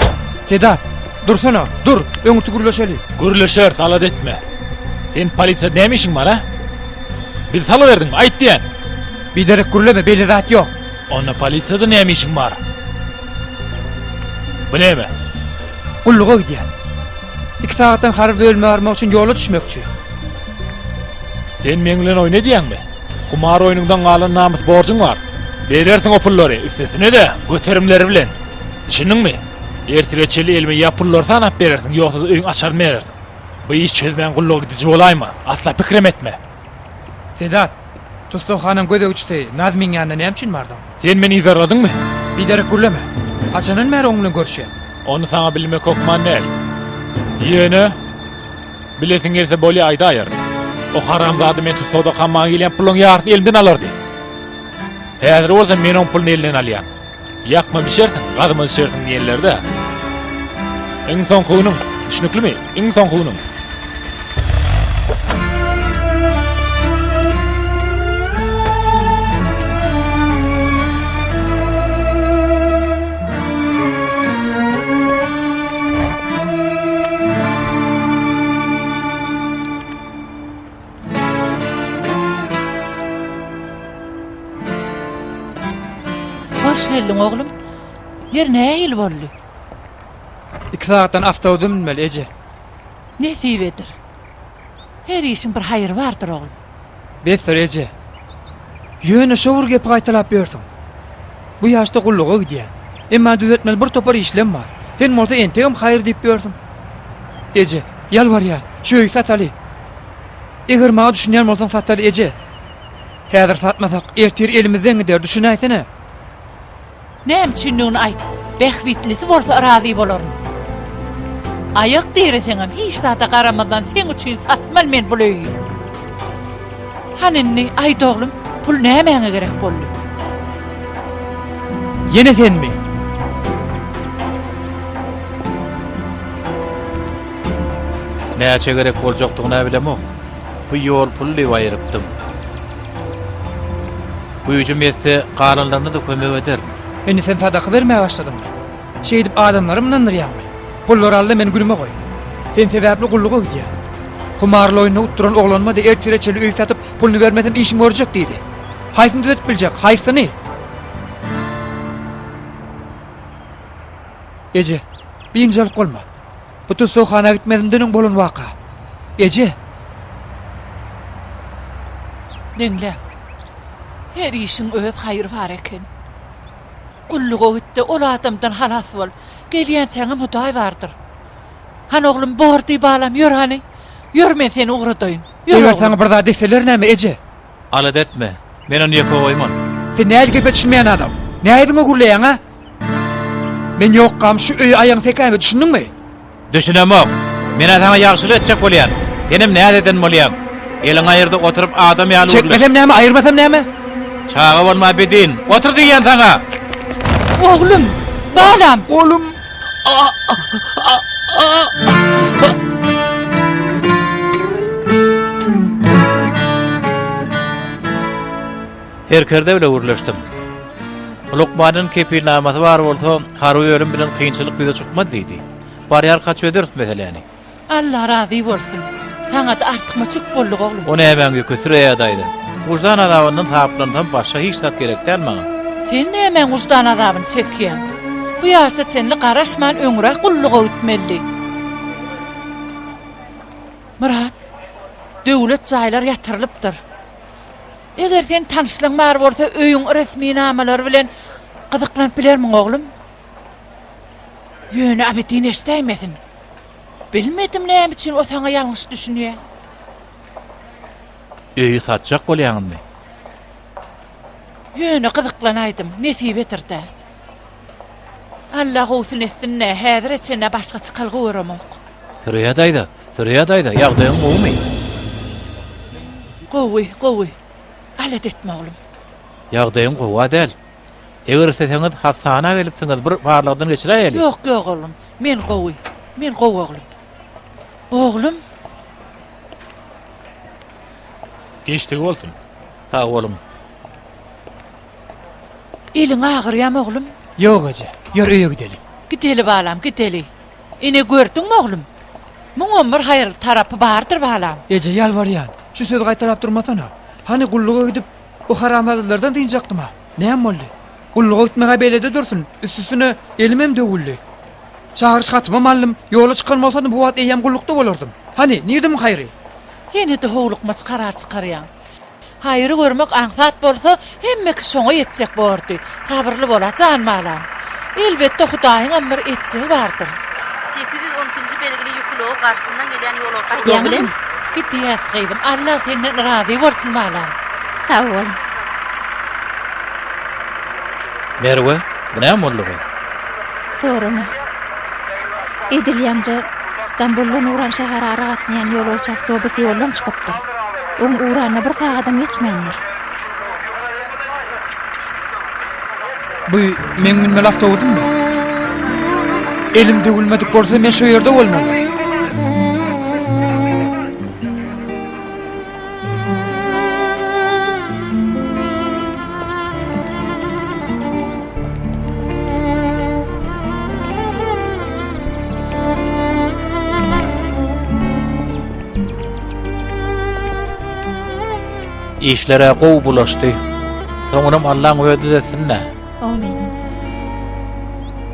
Sedat, dursana, dur, öňürti gürleşeli. Gürleşeris, alada etme. Sen polisiýada näme işiň bar, a? Bizi salyberdiňmi, aýt diýýän! Biderek gürleme, beýle zat ýok. Onda polisiýada näme işiň bar? Bu näme? Gulluga gidýän. Iki sagatdan harby bölüme barmak üçin ýola düşmekçi. Sen meň bilen oýun edýäňmi? Humar oýnuňdan galan namys borjuň bar. Berersiň o pullary, üstesine-de, göterimleri bilen. Düşündiňmi? Ertire çenli elime ýa pullary sanap berersiň, ýogsa-da öýüň açaryny berersiň. Bu iş çözmän gulluga gidiji bolaýma. Asla pikirem etme. Sedat! Tussaghanaň gözegçisi Nazmyň ýanyna näme üçin bardyň? Sen meni yzarladyňmy? Biderek gürleme. Haçandan bäri oň bilen görüşýäň? Ony saňa bilmek hökman däl. Ýöne, bilesiň gelse bolýa aýdaýaryn. O haramzada men tussagdakam maňa gelýän puluň ýarysyny elimden alardy. Häzir bolsa men oň puluny elinden alýan. Ýakma bişersiň, gazma düşersiň diýenleri-dä. Iň soňky günüň, düşnüklimi? Iň soňky günüň. Hoş geldiň oglum. Ýer nähili boldy? Iki sagatdan awtobusa münmeli, eje. Nesibedir. Her işiň bir haýry bardyr, oglum. Besdir, eje. Ýöne şo bir gepi gaýtalap ýörsüň. Bu ýaşda gulluga gidýän. Emma düzetmeli bir topar işlem bar. Sen bolsa entegem haýyr diýip ýörsüň. Eje, ýalbarýan, şu öýi sataly. Eger maňa düşünýän bolsaň sataly, eje. Häzir satmasak, ertir elimizden gider, düşünäýsene. Näme üçindigini aýt, bähbitlisi bolsa razy bolaryn. Aýak direseňem hiç zada garamazdan seň üçin satman men bul öýi. Hany indi aýt oglum, pul nämäňe gerek boldy? Ýene senmi? Näçe gerek boljakdygyny-a bilemok. Bu ýol puly diýip aýyrypdym. Güýjüm ýetse, galanlaryna-da kömek ederin. Indi sen sadaka bermäge başladyňmy? Şeýdip adamlaram ynandyrýaňmy? Pullary al-da meni günüme goý. Sen sebäpli gulluga gidýän. Humarly oýunda utduran oglanyma-da ertire çenli öý satyp, puluny bermesem işim görjek diýdi. Haýsyny düzetip biljek, haýsyny? Eje, biynjalyk bolma. Bu tussaghana gitmezimden öň bolan waka. Eje! Diňle. Her işiň öz haýry bar eken. Gulluga git-de, ol adamdan halas bol. Gelýänçäňem Hudaý bardyr. Hany oglum, bor diý balam, ýör hany. Ýör men seni ugradaýyn. Ýör Eger oglum. saňa bir zat etseler näme, eje? Alada etme, men ony ýeke goýman. Sen nähili gepe düşünmeýän adam? Näýediňe gürleýäň, a? Men ýokkam şu öýe aýagyňy sekäýme, düşündiňmi? Düşünemok. Men-ä saňa ýagşylyk etjek bolýan. Senem näz eden bolýaň. Eliňi aýyrda oturyp adam ýaly gürleş. Çekmesem näme, aýyrmasam näme? Çaga bolma Bidin. Otur diýýän saňa! Oglum! Balam! Golum! Serkerde bile gürleşdim. Lukmanyň kepilnamasy bar bolsa, harby bölüm bilen kynçylyk ýüze çykmaz diýdi. Barýarka çözeris meseläni. Alla razy bolsun. Saňa-da artykmaç ýük boldy oglum. O nämäň ýüki, Süreýa daýza? Wyždan azabyndan saplansam başga hiç zat gerek däl maňa. Sen nämäň wyždan azabyny çekýäň? Bu ýaşa çenli garaşman öňräk gulluga gitmelidi. Myrat, döwlet jaýlar ýatyrylypdyr. Eger seň tanyşlygyň bar bolsa öýüň resminamalary bilen gyzyklanyp bilermiň oglum? Ýöne Abidin eşdäýmesin. Bilmedim näme üçin o saňa ýalňyş düşünýä. Öýi satjak bolýaňyzmy? Ýöne gyzyklanaýdym, nesibedir-dä. Alla gowusyny etsin-dä, häzire çenli başga çykalga göremok. Süreýa daýza, Süreýa daýza, ýagdaýyň gowumy? Gowy, gowy. Alada etme oglum. Ýagdaýyň gowy-a däl. Eger isleseňiz, hassahana gelipsiňiz, bir barlagdan geçiräýeli. Ýok, ýok oglum. Men gowy. Men gowy oglum. Oglum? Geçdigi bolsun. Sag boluň. Eliň agyrýamy oglum? Ýok eje, ýör öýe gideli. Gideli balam, gideli. Ine gördüňmi oglum? Muňam bir haýyrly tarapy bardyr balam. Eje ýalbarýan, şu sözi gaýtalap durmasana. Hany gulluga gidip, o haramzadalardan dynjakdym-a. Näme boldy? Gulluga gitmek-ä beýlede dursun, üstesine elimem döwüldi. Çagyryş hatymam aldym, ýola çykan bolsadym bu wagt eýýäm gullukda bolardym. Hany, nirde muň haýry? Ýene-de howlukmaç karar çykarýaň. Haýry görmek aňsat bolsa, hemme kişi şoňa ýetjek bordy. Sabyrly bol-a, jan balam. Elbetde, Hudaýyňam bir etjegi bardyr. 812-nji belgili ýük ulagy garşysyndan gelýän ýolagçy ulagy bilen. Gidýäs, gyzym. Alla senden razy bolsun, balam. Sag boluň. Merwe, bu näme boldugy? Sorama. Edil ýaňja Stambuldan ugran şäherara gatnaýan ýolagçy awtobus ýoldan çykypdyr. Oň ugranyna bir sagadam geçmändir. Bu meň münmeli awtobusymmy? Elim döwülmedik bolsa men şu ýerde bolmaly. Işler-ä gowy bulaşdy. Soňunam Allaň özi düzetsin-dä. Amin.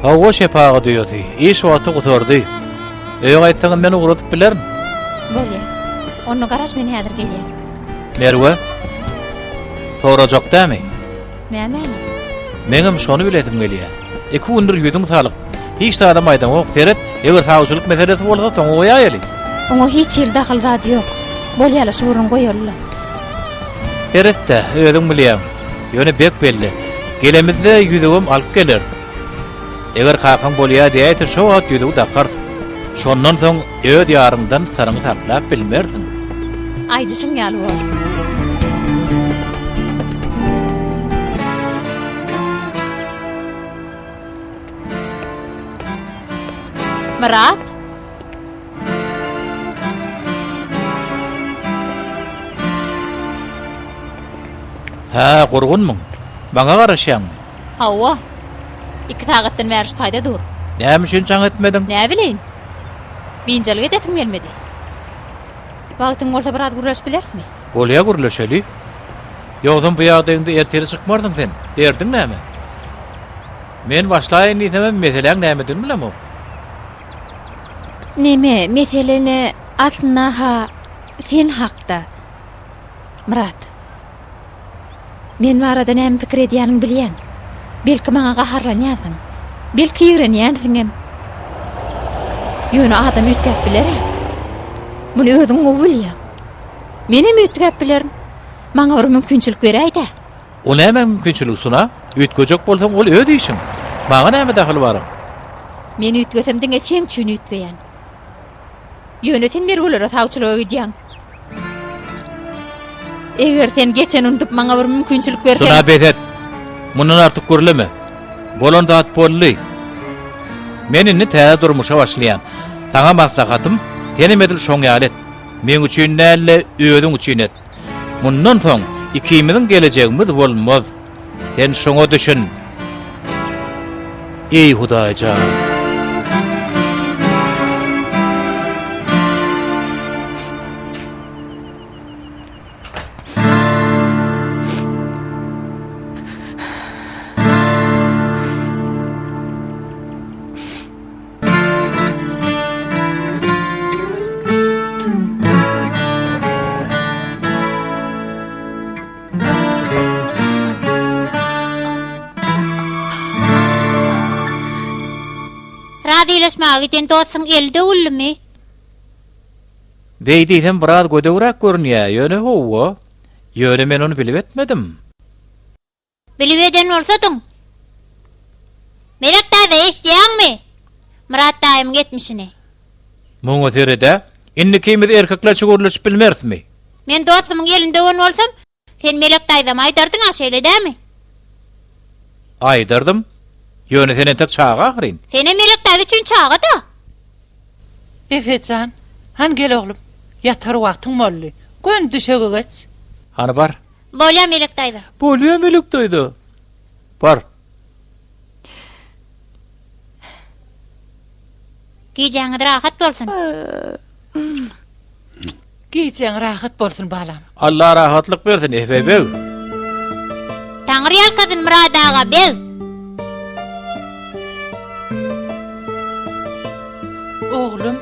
Hawa, şepagat uýasy, iş wagty gutardy. Öýe gaýtsaňyz men ugradyp bilerin. Bolýa. Onda garaş men häzir gelýän. Merwe, sorajak dämi? Nämäni? Meňem şony bilesim gelýär. Iki gündür ýüzüň salyk. Hiç zadam aýdaňok. Seret, eger sawçylyk meselesi bolsa soňa goýaýaly. Oňa hiç hili dahyl zady ýok. Bolýala şu gürrüňi goýaly-la. Seret-dä, özüň bilýäň. Ýöne bek belli. Gelemizde ýüzügem alyp geleris. Eger kakaň bolýa diýäýse şo wagt ýüzügi dakarys. Şondan soň öz ýaryňdan syryňy saklap bilmersiň. Aýdyşyň ýaly bor. Myrat? Hä, gurgunmyň? Maňa garaşýaňmy? Hawa. Iki sagatdan bäri şu taýda dur. Näme üçin jaň etmediň? Näbileýin. Biynjalyk edesim gelmedi. Wagtyň bolsa biraz gürleşip bilerismi? Bolýa gürleşeli. Ýogsam bu ýagdaýyňda ertire çykmarsyň sen. Derdiň näme? Men başlaýyn diýsemem meseläň nämedigini bilemok. Neme, mesele ne, aslynda-ha sen hakda, Myrat. Men barada näme pikir edýäniňi bilýän. Belki maňa gaharlanýansyň. Belki ýigrenýänsiňem. Ýöne adam üýtgäp biler-ä. Muny özüň gowy bilýäň. Menem üýtgäp bilerin. Maňa bir mümkinçilik beräý-dä. O näme mümkinçilik, Suna? Üýtgejek bolsaň, ol öz işiň. Maňa näme dahyly bar oň? Men üýtgesem diňe seň üçin üýtgeýän. Ýöne sen merwelere sawçylyga gidýäň. Eger sen geçeni unudyp maňa bir mümkinçilik berseň. Suna bes et. Mundan artyk gürleme. Bolan zat boldy. Men indi täze durmuşa başlaýan. Saňa maslahatym, senem edil şoň ýaly et. Meň üçin däl-de, özüň üçin et. Mundan soň ikimiziň gelejegimiz bolmaz. Sen şoňa düşün. Eý Hudaý jan! Razylaşmaga giden dostuň eli döwüldimi? Beý diýsem biraz gödegräk görünýä, ýöne howwa. Ýöne men ony bilip etmedim. Bilip eden bolsadyň. Melek daýza eşidýäňmi? Myrat daýymyň etmişini. Muňa sered-ä, indikimiz erkeklerçe gürleşip bilmerismi? Men dostumyň elini döwen bolsam, sen Melek daýzama aýdardyň-a, şeýle dämi? Aýdardym. Ýöne sen entek çaga ahyryn. Senem Melek daýza üçin çaga-da. Efe jan, hany gel oglum, ýatar wagtyň boldy. Göni düşege geç. Hany bar. Bolýa Melek daýza. Bolýa Melek daýza. Bar. Gijäňiz rahat bolsun. Gijäň rahat bolsun balam. Allah rahatlyk bersin Efe beg. Taňry ýalkasyn Myrat aga beg. Oglum.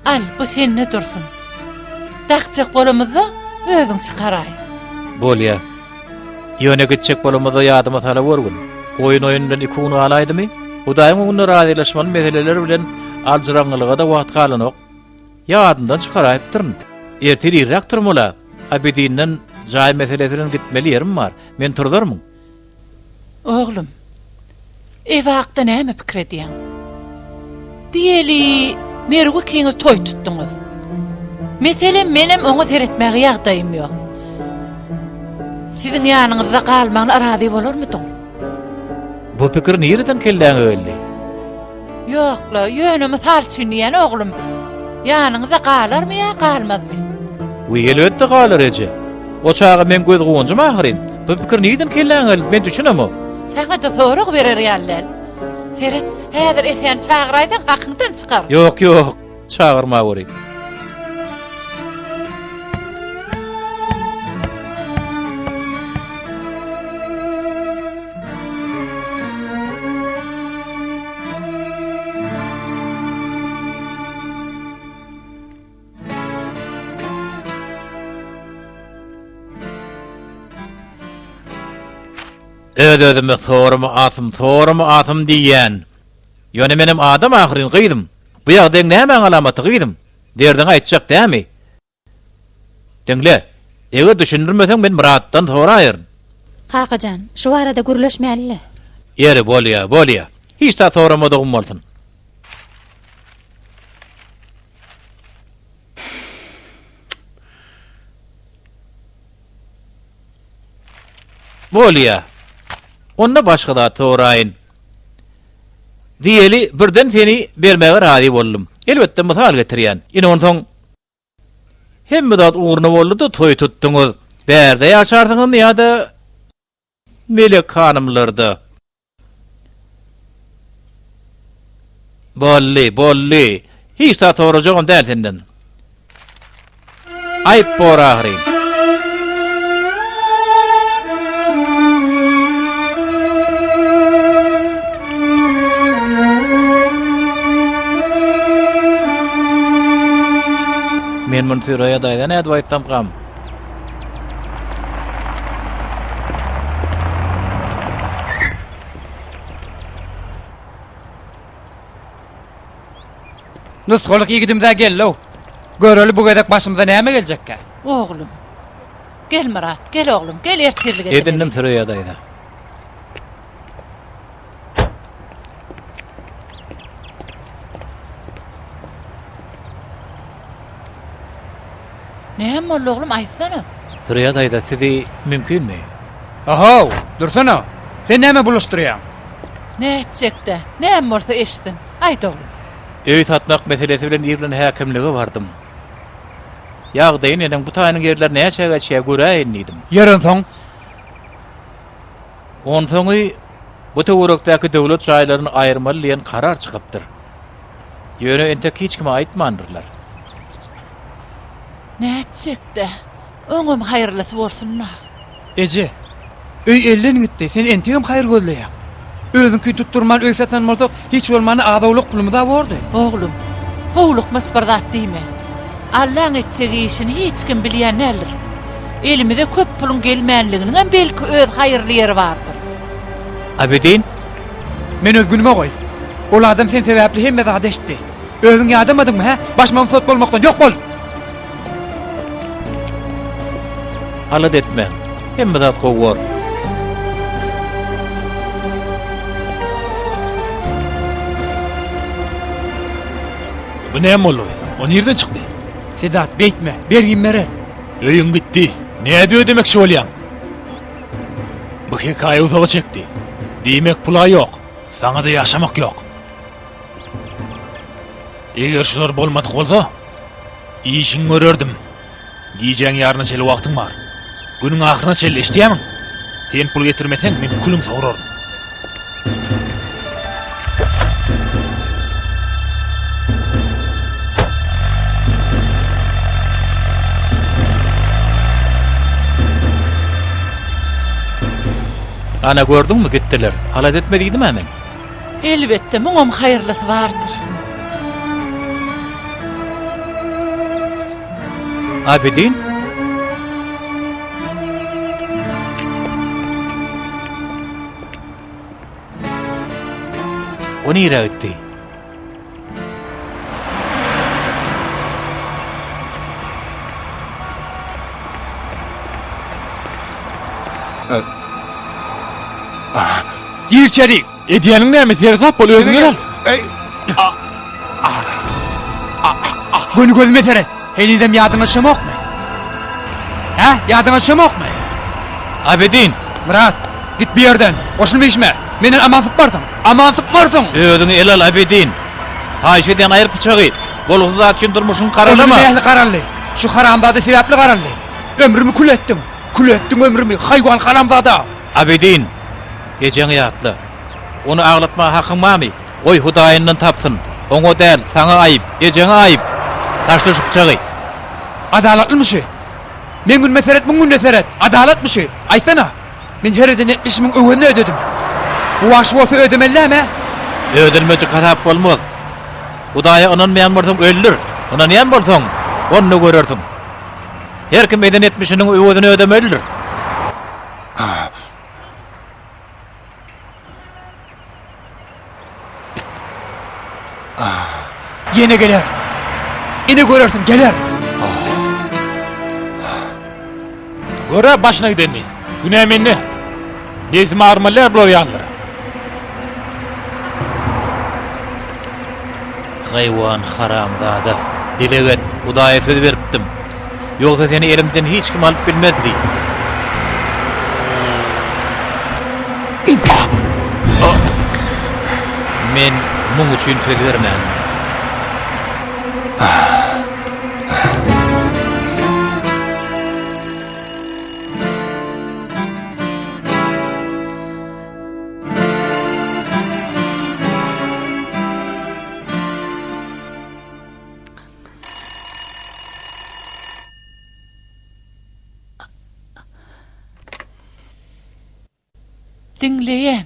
Al, bu sende dursun. Dakjak bolamyzda özüň çykaraý. Bolýa. Ýöne gitjek bolamyzda ýadyma salawörgün. Oýun-oýun bilen iki gün galaýdymy? Hudaýyň öňünde razylaşmaly meseleler bilen aljyraňňylyga-da wagt galanok. Ýadymdan çykaraýypdyryn. Ertir irräk turmaly-a. Abidinden jaý meselesi bilen gitmeli ýerim bar. Meni turzarmyň? Oglum, ew hakda näme pikir edýäň? Diýeli, Merw ikiňiz toý tutduňyz. Meselem, menem oňa seretmäge ýagdaýym ýok. Siziň ýanyňyzda galmagyna razy bolarmydyň? Bu pikir nireden kelläňe geldi? Ýok-la, ýöne mysal üçin diýýän, oglum. Ýanyňyzda galarmy ýa galmazmy? Wiý, elbetde galar, eje. O çaga meň göz guwanjym ahyryn. Bu pikir nireden kelläňe geldi, men düşünemok. Saňa-da sorag berer ýaly däl. Seret, häzir Eseni çagyraýsaň, hakyňdan çykar. Ýok, ýok, çagyrmaweri. Öz-özüme sorama asym, sorama asym diýýän. Ýöne menem adam ahyryn, gyzym. Bu ýagdaýyň nämäň alamaty, gyzym? Derdiňi aýtjak dämi? Diňle, eger düşündirmeseň men Myratdan soraýaryn. Kakajan, şu barada gürleşmäli-le. Ýeri, bolýa, bolýa. Hiç zat soramadygym bolsun. Bolýa. Onda başga zat soraýyn. Diýeli, birden seni bermäge razy boldum. Elbetde, mysal getirýän. Ine, onsoň Hemme zat ugruna boldy-da toý tutduňyz. Bärde ýaşarsyňyzmy ýa-da Melek hanymlarda? Boldy, boldy. Hiç zat sorajagam däl senden. Aýyp bor ahyryn. Men muny Süreýa daýza nädip aýtsamkam? Nusgalyk ýigidimiz-ä geldi-ow. Göreli bu gezek başymyza näme geljekkä? Oglum. Gel Myrat, gel oglum, gel ertirlik edineli. Edindim Süreýa daýza. Näme boldy oglum, aýtsana? Süreýa daýza, sizi mümkinmi? Ahow, dursana! Sen näme bulaşdyrýaň? Nätjek-dä, näme bolsa eşitsin. Aýt oglum. Öý satmak meselesi bilen ir bilen häkimlige bardym. Ýagdaýy neneň, bu taýynyň ýerleri näçä geçýär, göräýin diýdim. Ýer onsoň? Onsoňy bu töwerekdäki döwlet jaýlaryny aýyrmaly diýen karar çykypdyr. Ýöne entek hiç kime aýtmandyrlar. Nätjek-dä, oňam haýyrlysy bolsun-da. Eje, öý elden gitdi, sen entegem haýyr gözleýäň. Özüňkini tutdurman öý satan bolsak, hiç bolmanda az-owlak pulumyz-a bordy. Oglum, howlukmaç bir zat diýme. Allaň etjek işini hiç kim bilýän däldir. Elimize köp puluň gelmänliginiňem belki öz haýyrly ýeri bardyr. Abidin? Meni öz günüme goý. Ol adam sen sebäpli hemme zady eşitdi. Özüň ýadamadyňmy, hä? Başyma musat bolmakdan ýok bol! Alada etmäň. Hemme zat gowy bor. Bu näme boldugy? O nirden çykdy? Sedat, beýtme. Bergim berer. Öýüň gitdi. Nädip ödemekçi bolýaň? Bu hekaýa uzaga çekdi. Diýmek pula ýok. Saňa-da ýaşamak ýok. Eger şular bolmadyk bolsa, işiňi görerdim. Gijäň ýaryna çenli wagtyň bar. Günüň ahyryna çenli eşidýärmiň? Sen pul getirmeseň, men külüň sograryn. Ana gördüňmi gitdiler. Alada etme diýdim-ä men. Elbetde, muňam haýyrlysy bardyr. Abidin? O nirä gitdi? Gir içerik. Edýäniň näme, seresap bol, özüň el al. Göni gözüme seret. Henizem ýadyňa düşemokmy? Hä? Ýadyňa düşemokmy? Abedin! Myrat, git bu ýerden. Goşulma işime. Menden aman sypmarsyň. Aman sypmarsyň! Özüňi ele al, Abedin. Haýyş edýän, aýyr pyçagy. Bolgusyz zat üçin durmuşyňy garalama. Ömrüm nähili garaldy? Şu haramzada sebäpli garaldy. Ömrümi kül etdiň. Kül etdiň ömrümi, haýwan haramzada! Abedin, ejeňi ýatla. Ony aglatmaga hakyň barmy? Goý, Hudaýyndan tapsyn. Oňa däl, saňa aýyp, ejeňe aýyp! Taşla şu pyçagy! Adalatlymy şu? Meň günüme seret, muň gününe seret! Adalatmy şu? Aýtsana! Men her eden etmişimiň öwezini ödedim. Bu wagşy bolsa ödemeli dämi? Ödelmejik hasap bolmaz. Hudaýa ynanmaýan bolsaň öldür, ynanýan bolsaň, onda görersiň. Her kim eden etmişiniň öwezini ödemelidir. Ýene geler. Ine görersiň, geler. Gör-ä başyna gidenini. Günä mende. Nebsim agyrmaly däl bular ýalylara. Haýwan haramzada. Dileg et, Hudaýa söz beripdim. Ýogsa seni elimden hiç kim alyp bilmezdi. Men muň üçin söz bermändim. Diňleýän.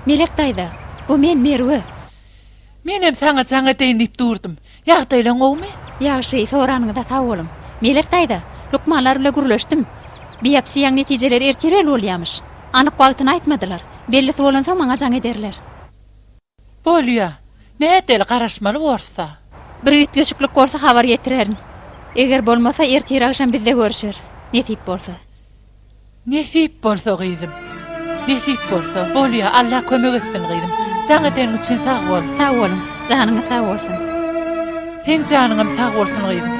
Melek daýza, bu men Merwe. Menem saňa jaň edeýin diýip durdum. Ýagdaýlaň gowumy? Ýagşy, soranyňyza sag boluň. Melek daýza, lukmanlar bile gürleşdim. Biopsiýaň netijeleri ertir belli bolýamyş. Anyk wagtyny aýtmadylar. Bellisi bolansoň maňa jaň ederler. Bolýa. Nädeli garaşmaly borsa. Bir üýtgeşiklik bolsa habar ýetirerin. Eger bolmasa ertir agşam bizde görüşeris. Nesip bolsa. Nesip bolsa gyzym. Nesip bolsa. Bolýa Alla kömek etsin gyzym. Jaň edeniň üçin sag bol. Sag boluň. Janyňyz sag bolsun. Seň janyňam sag bolsun gyzym.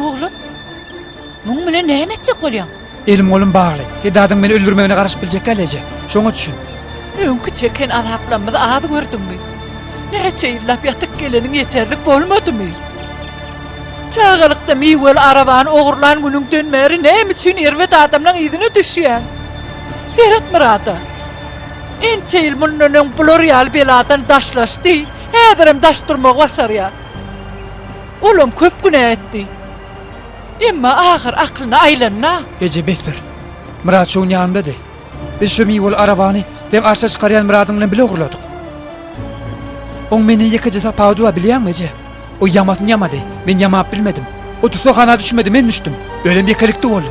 Oglum, muň bilen näme etjek bolýaň? Elim-golum bagly. Sedadyň meni öldürmegine garaşyp biljek däl, eje. Şoňa düşün. Öňki çeken azaplarymyzy az gördüňmi? Näçe ýyllap ýatyp geleniň ýeterlik bolmadymy? Çagalykda miweli arabany ogurlan günüňden bäri näme üçin erbet adamlaň yzyna düşýäň? Seret Myrada. Ençe ýyl mundan öň bular ýaly beladan daşlaşdy, häzirem daş durmagy başarýar. Olam köp günä etdi. Emma ahyr aklyna aýlandy-a. Eje, besdir. Myrat şu gün ýanymdady. Biz şu miweli arabany seň arşa çykarýan Myradyň bilen bile ogurladyk. Oň menden ýekeje tapawudy bar, bilýäňmi, eje? O ýamasyny ýamady, men ýamap bilmedim. O tussaghana düşmedi, men düşdüm. Özem ýekelikde boldy.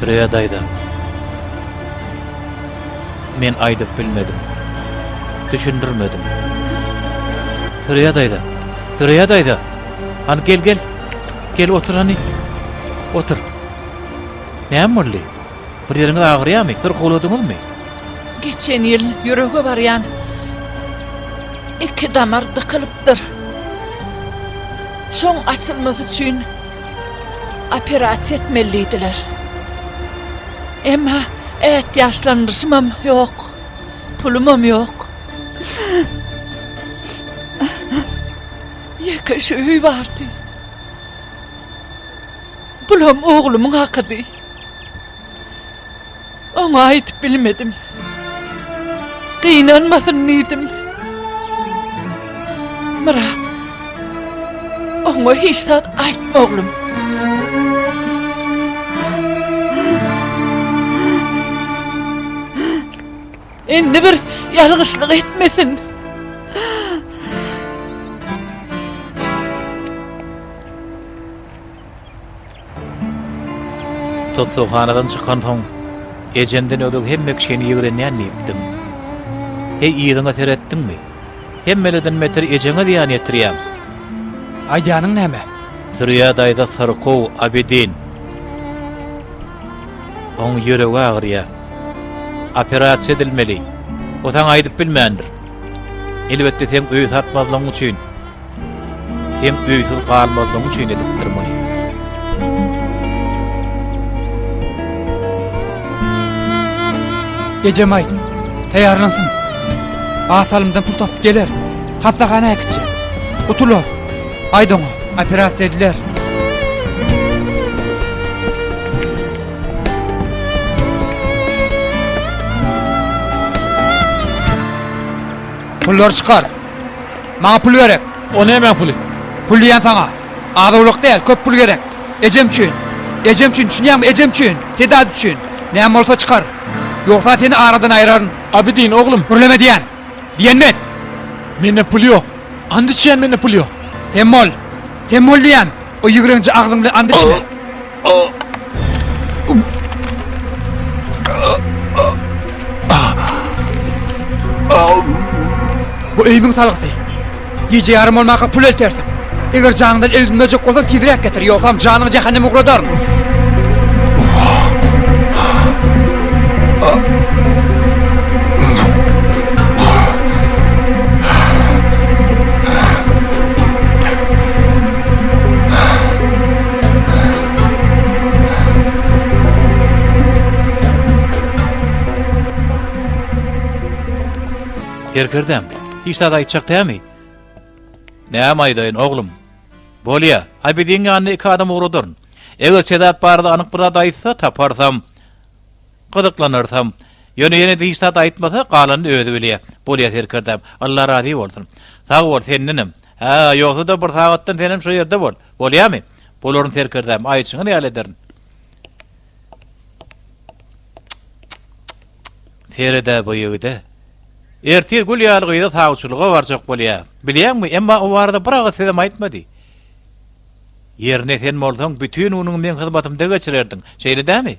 Süreyya daýza. Men aýdyp bilmedim. Düşündirmedim. Süreyya daýza. Süreyya daýza. Hany gel gel. Gel otur hany. Otur. Näme boldy? Bir ýeriňiz agyrýarmy? Syrkawladyňyzmy? Geçen ýyl ýürege barýan iki damar dykylypdyr. Şoň açylmasy üçin operasiýa etmeli diýdiler. Emma ätiýaçlandyryşymam ýok, pulumam ýok. Ýeke şu öý bardy. Bulam oglumyň hakydy. Oňa aýdyp bilmedim. Gynanmasyn diýdim. Myrat, oňa hiç zat aýtma oglum. Indi bir ýalňyşlyk etmesin. Tussaghanadan çykansoň, ejemden özge hemme kişini ýigrenýän diýipdiň. Heý, yzyňa seretdiňmi? Hemmelerden beter ejeňe zyýan ýetirýäň. Aýdýanyň näme? Sürýä daýza syrkaw, Abidin. Oň ýüregi agyrýa. Operasiýa edilmeli. O saňa aýdyp bilmändir. Elbetde seň öý satmazlygyň üçin. Seň öýsüz galmazlygyň üçin edipdir muny. Ejem aýt, taýýarlansyn. Az salymdan pul tapyp geler. Hassahana äkitjek. Gutular. Aýt oňa, operasiýa ediler. Pullar çykar. Maňa pul gerek. O nämäň puly? Pul diýýän saňa. Az-owlak däl, köp pul gerek. Ejem üçin. Ejem üçin, düşünýäňmi, ejem üçin. Sedat üçin. Näme bolsa çykar. Ýogsa seni aradan aýraryn. Abidin, oglum. Gürleme diýýän. Diýenimi et. Mende pul ýok. And içýän mende pul ýok. Sem bol. Sem bol diýýän. O ýigrenji agzyň bilen and içme. Bu öýümiň salgysy. Gije ýarym bolmaka pul eltersiň. Eger janyňdan el üzmejek bolsaň tizräk getir, ýogsam janyňy jähenneme ugradaryn. Serkerdäm, hiç zat aýtjak dämi? Näme aýdaýyn, oglum? Bolýa, Abidiň ýanyna iki adam ugradaryn. Eger Sedat barada anyk bir zat aýtsa, taparsam, gyzyklanarsam. Ýöne ýene-de hiç zat aýtmasa, galanyny özi bilýä. Bolýa, serkerdäm, Alla razy bolsun. Sag bol, sendenem. Hä, ýogsa-da bir sagatdan senem şo ýerde bol. Bolýamy? Bolaryn serkerdäm, aýdyşyňyz ýaly ederin. Sered-ä bu ýigide. Ertir gül ýaly gyza sawçylyga barjak bolýa. Bilýäňmi, emma o barada bir agyz sözem aýtmady. Ýerine sen bolsaň, bütin günüňi meň hyzmatymda geçirerdiň. Şeýle dämi?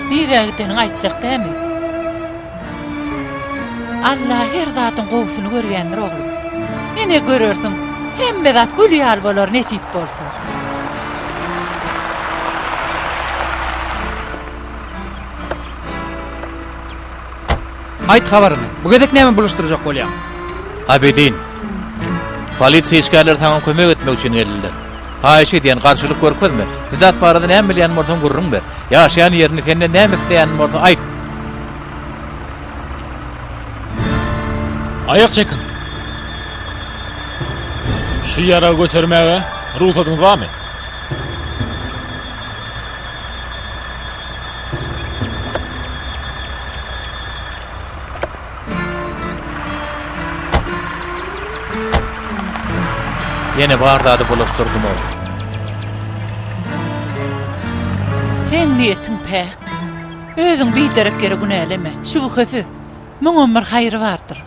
Nirä gideniňi aýtjak dämi? Alla her zadyň gowusyny görýändir oglum. Ine görersiň, hemme zat gül ýaly bolar nesip bolsa. Aýt habaryňy. Bu gezek näme bulaşdyrjak bolýaň? Abidin. Polisiýa işgärleri saňa kömek etmek üçin geldiler. Haýyş edýän, garşylyk görkezme. Sedat barada näme bilýän bolsaň gürrüň ber. Ýaşaýan ýerini, senden näme isleýänini bolsa aýt. Aýak çekiň. Şu ýaragy götermäge rugsadyňyz barmy? Ýene bar zady bulaşdyrdym-ow. Seň niýetiň päk. Özüň biderek ýere günäleme. Şübhesiz, muňam bir haýry bardyr.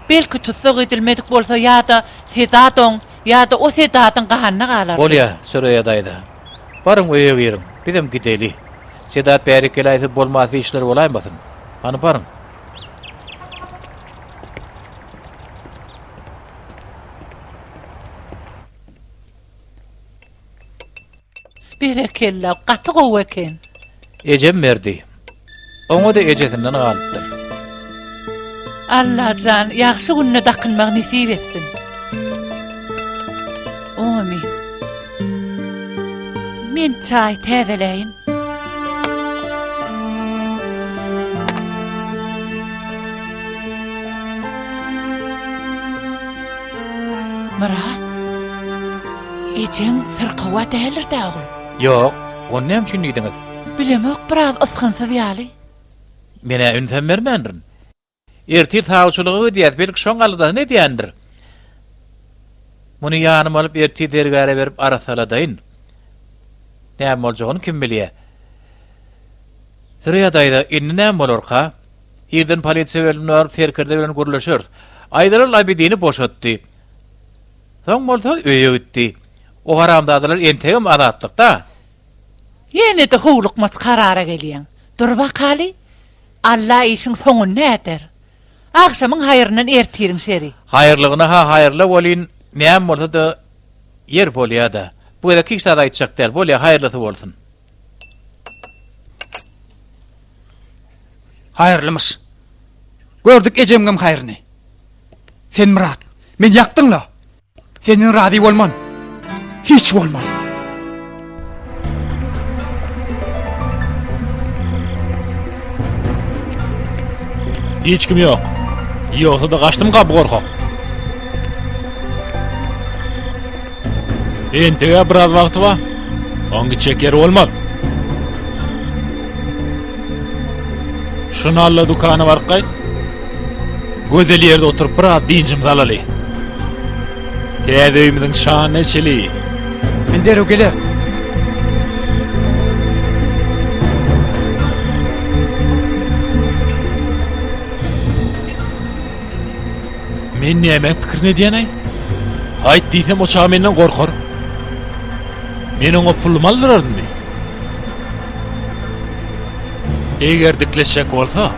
Belki tussag edilmedik bolsa ýa-da Sedat oň, ýa-da o Sedadyň ganyna galardy. Bolýa, Süreýa daýza. Baryň öýe giriň, bizem gideli. Sedat bärik geläýse bolmasy işler bolaýmasyn. Hany baryň. Berekella, gaty gowy eken. Ejem berdi. Oňa-da ejesinden galypdyr. Allajan ýagşy günde dakynmagy nesip etsin. Omyn. Men çaý täzeläýin. Myrat. Ejeň syrkaw-a däldir-dä, oglum? Ýok, ony näme üçin diýdiňiz? Bilemok, biraz ysgynsyz ýaly. Men-ä ünsem bermändirin. Ertir sawçylyga gidýäs, belki şoň aladasyny edýändir. Muny ýanyma alyp ertir zergäre berip arassaladaýyn. Näme boljagyny kim bilýä. Süreyya daýza, indi näme bolarka? Irden polisiýa bölümine baryp serkerde bilen gürleşeris. Aýdalal Abidini boşatdy. Soň bolsa öýe gitdi. O haramzadalar entegem azatlykda. Ýene-de howlukmaç karara gelýäň. Dur bakaly. Alla işiň soňuny näder. Agşamyň haýryndan ertiriň şeri. Haýyrlygyna-ha haýyrla welin, näme bolsa-da ýer bolýa-da. Bu gezek hiç zat aýtjak däl, bolýa, haýyrlysy bolsun. Haýyrlymyş. Gördük ejemňem haýryny. Sen Myrat, meni ýakdyň-la. Senden razy bolman. Hiç bolman. Hiç kim ýok. Ýogsa-da gaçdymyka bu gorkak? Entegä biraz wagty bar. Oň gitjek ýeri bolmaz. Şuny al-da dükana baryp gaýt. Gözel ýerde oturyp biraz dynjymyzy alaly. Täze öýümiziň şanyna içeli. Men derrew gelerin. Men nämäň pikirini edýän-aý? Aýt diýsem o çaga menden gorkar. Men oňa pulumy aldyrarynmy? Eger dikleşjek bolsa,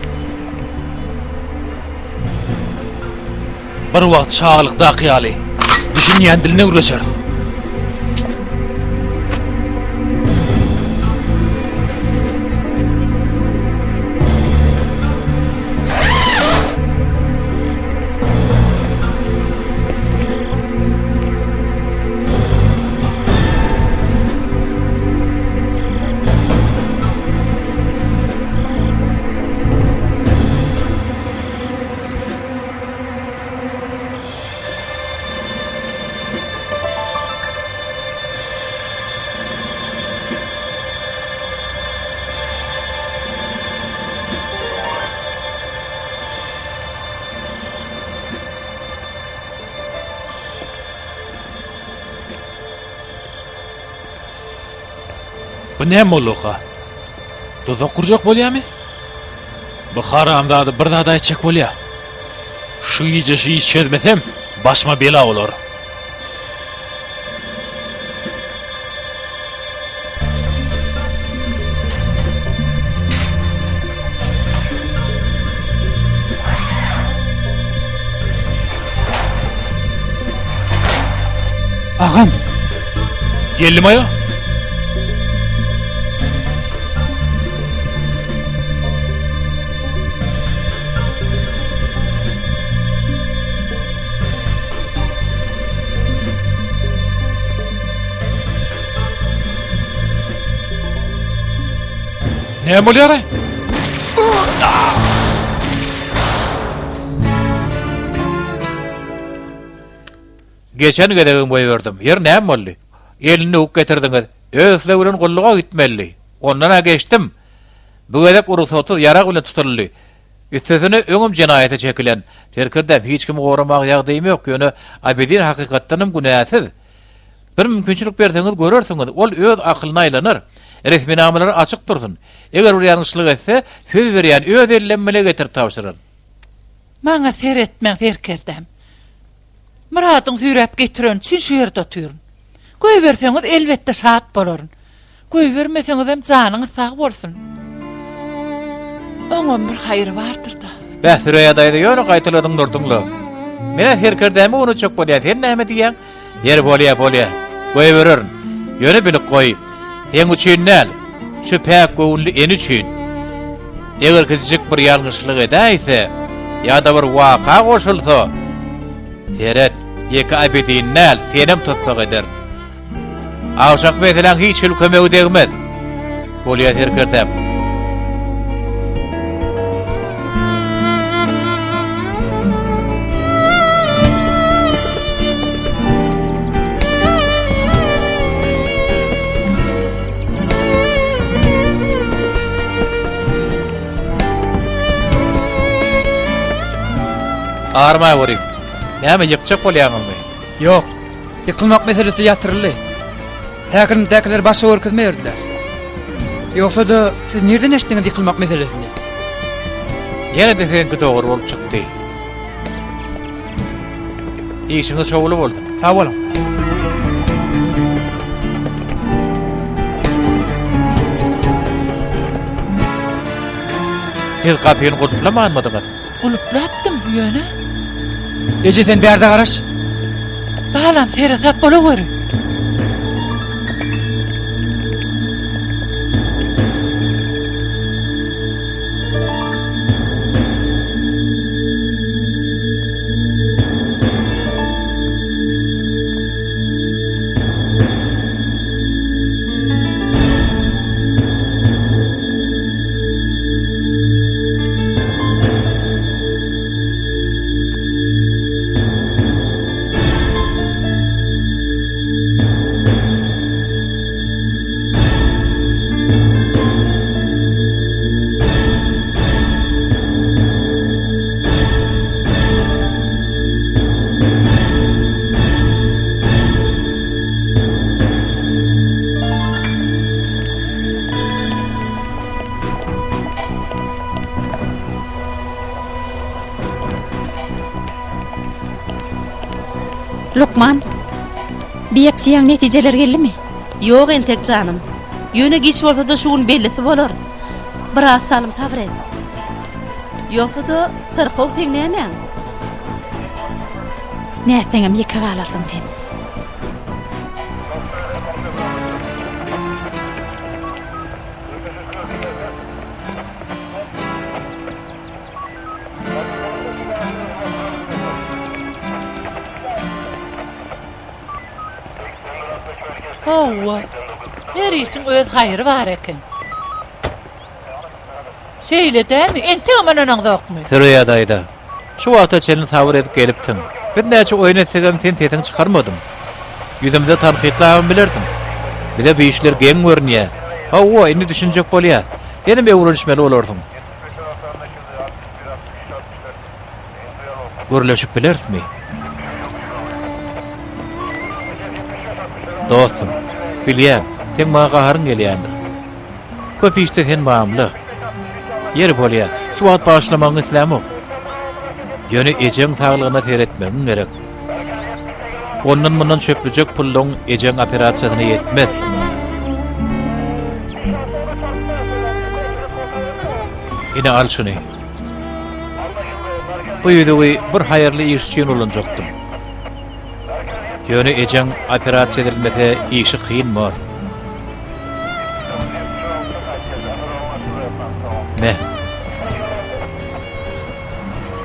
bir wagt çagalykdaky ýaly düşünýän diline gürleşeris. Bu näme bolduka? Duzak gurjak bolýamy? Bu haramzada bir zat aýtjak bolýa. Şu gije şu işi çözmesem, başyma bela bolar. Agam. Geldim aýa. Näme bolýar-aý? Geçen gezegem goýberdim. Ýeri näme boldy? Elini döwüp getirdiňiz. Öz islegi bilen gulluga gitmelidi. Ondan-a geçdim. Bu gezek rugsatsyz ýarag bilen tutuldy. Üstesine öňem jenaýata çekilen. Serkerdäm, hiç kimi goramaga ýagdaýym ýok, ýöne Abidin hakykatdanam günäsiz. Bir mümkinçilik berseňiz görersiňiz, ol öz akylyna aýlanar. Resminamalary açyk dursun. Eger bir ýalňyşlyk etse, söz berýän, öz ellem bile getirip tabşyraryn. Maňa seretmäň, serkerdäm. Myradyň süýräp getireni üçin şu ýerde otyryn. Goýberseňiz, elbetde şat bolaryn. Goýbermeseňizem janyňyz sag bolsun. Oňam bir haýry bardyr-da. Bäh, Süreýa daýza ýöne gaýtaladyň durduň-la. Men-ä serkerdämi unutjak bolýan, sen näme diýýäň? Ýeri bolýa, bolýa. Goýbererin. Ýöne bilip goý, seň üçin däl, şu päk göwünli ene üçin. Eger kiçijik bir ýalňyşlyk edäýse, ýa-da bir waka goşulsa, seret, ýeke Abidin däl, senem tussag ederin. Agşamky meseläň hiç hili kömegi degmez. Bolýa serkerdäm. Armaý görüň. Näme ýykjak bolýaňyzmy? Ýok. Ýykylmak meselesi ýatyryldy. Häkimlikdäkiler başga görkezme berdiler. Ýogsa-da, siz nirden eşitdiňiz ýykylmak meselesini? Ýene-de siziňki dogry bolup çykdy. Işiňiz şowly bolsun. Sag boluň. Siz gapyny gulplamanmydyňyz? Gulplapdym, ýöne. Eje sen bärde garaş. Balam seresap bolaweri. Lukman, biopsiýaň netijeleri geldimi? Ýok entek janym. Ýöne giç bolsa-da şu gün bellisi bolar. Biraz salym sabyr et. Ýogsa-da syrkaw seň nämäň? Nätseňem ýeke galarsyň sen. Hawa, her işiň öz haýry bar eken. Şeýle dämi? Entegem ynanaňzokmy? Süreyya daýza, şu wagta çenli sabyr edip gelipsiň. Biz näçe oýun etsegem sen sesiňi çykarmadyň. Ýüzümize tankytlabam bilersiň. Bize bu işler geň görünýär. Hawa, indi düşünjek bolýas. Senem öwrenişmeli bolarsyň. Gürleşip bilerismi? Dostum, bilýän, seň maňa gaharyň gelýändir. Köp işde sen mamla. Ýeri bolýa, şu wagt bagyşlamagyňy islämok. Ýöne ejeň saglygyna seretmegiň gerek. Ondan-mundan çöplüjek pullaň ejeň operasiýasyna ýetmez. Ine al şuny. Bu ýüzügi bir haýyrly iş üçin ulanjakdym. Ýöne ejeň operasiýa edilmese işi kyn bor. Me.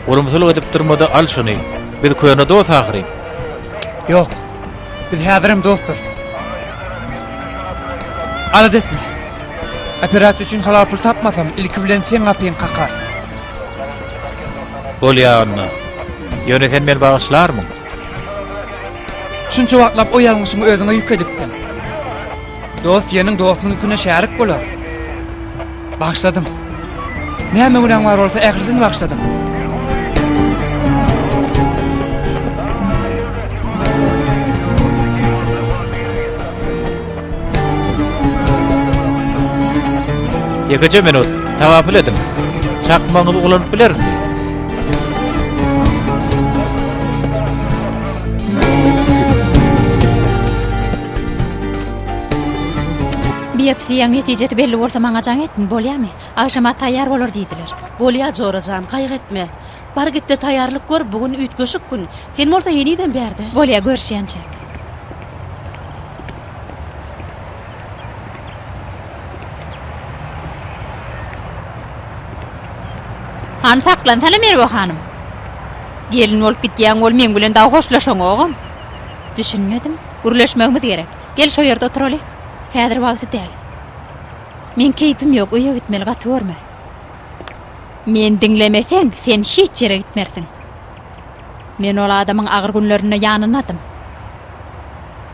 Ulumsylyk edip durmada al şuny. Biz köne dost ahyryn. Ýok. Biz häzirem dostdurys. Alada etme. Operasiýa üçin halal pul tapmasam, ilki bilen seň gapyňy kakar. Bolýa onda. Ýöne sen meni bagyşlarmyň? Şunça wagtlap o ýalňyşyňy özüňe ýük edipdiň. Dost diýeniň dostunyň ýüküne şärik bolar. Bagyşladym. Näme günäň bar bolsa ählisini bagyşladym. Ýekeje minut, tagapyl ediň. Çakmagyňyzy ulanyp bilerinmi? Biopsiýaň netijesi belli bolsa maňa jaň etgin, bolýamy? Agşama taýýar bolar diýdiler. Bolýa jora jan, gaýgy etme. Bar gitde taýýarlyk gör, bu gün üýtgeşik gün. Sen bolsa henizem bärde. Bolýa, görüşýänçäk. Hany saklansana Merwe hanym. Gelin bolup gitýäň bol meň bilen dagy hoşlaşaňogam. Düşünmedim. Gürleşmegimiz gerek. Gel şo ýerde oturaly. Häzir wagty däl. Meň keýpim ýok, öýe gitmeli gaty görme. Men diňlemeseň, sen hiç ýere gitmersiň. Men ol adamyň agyr günlerinde ýanyndadym.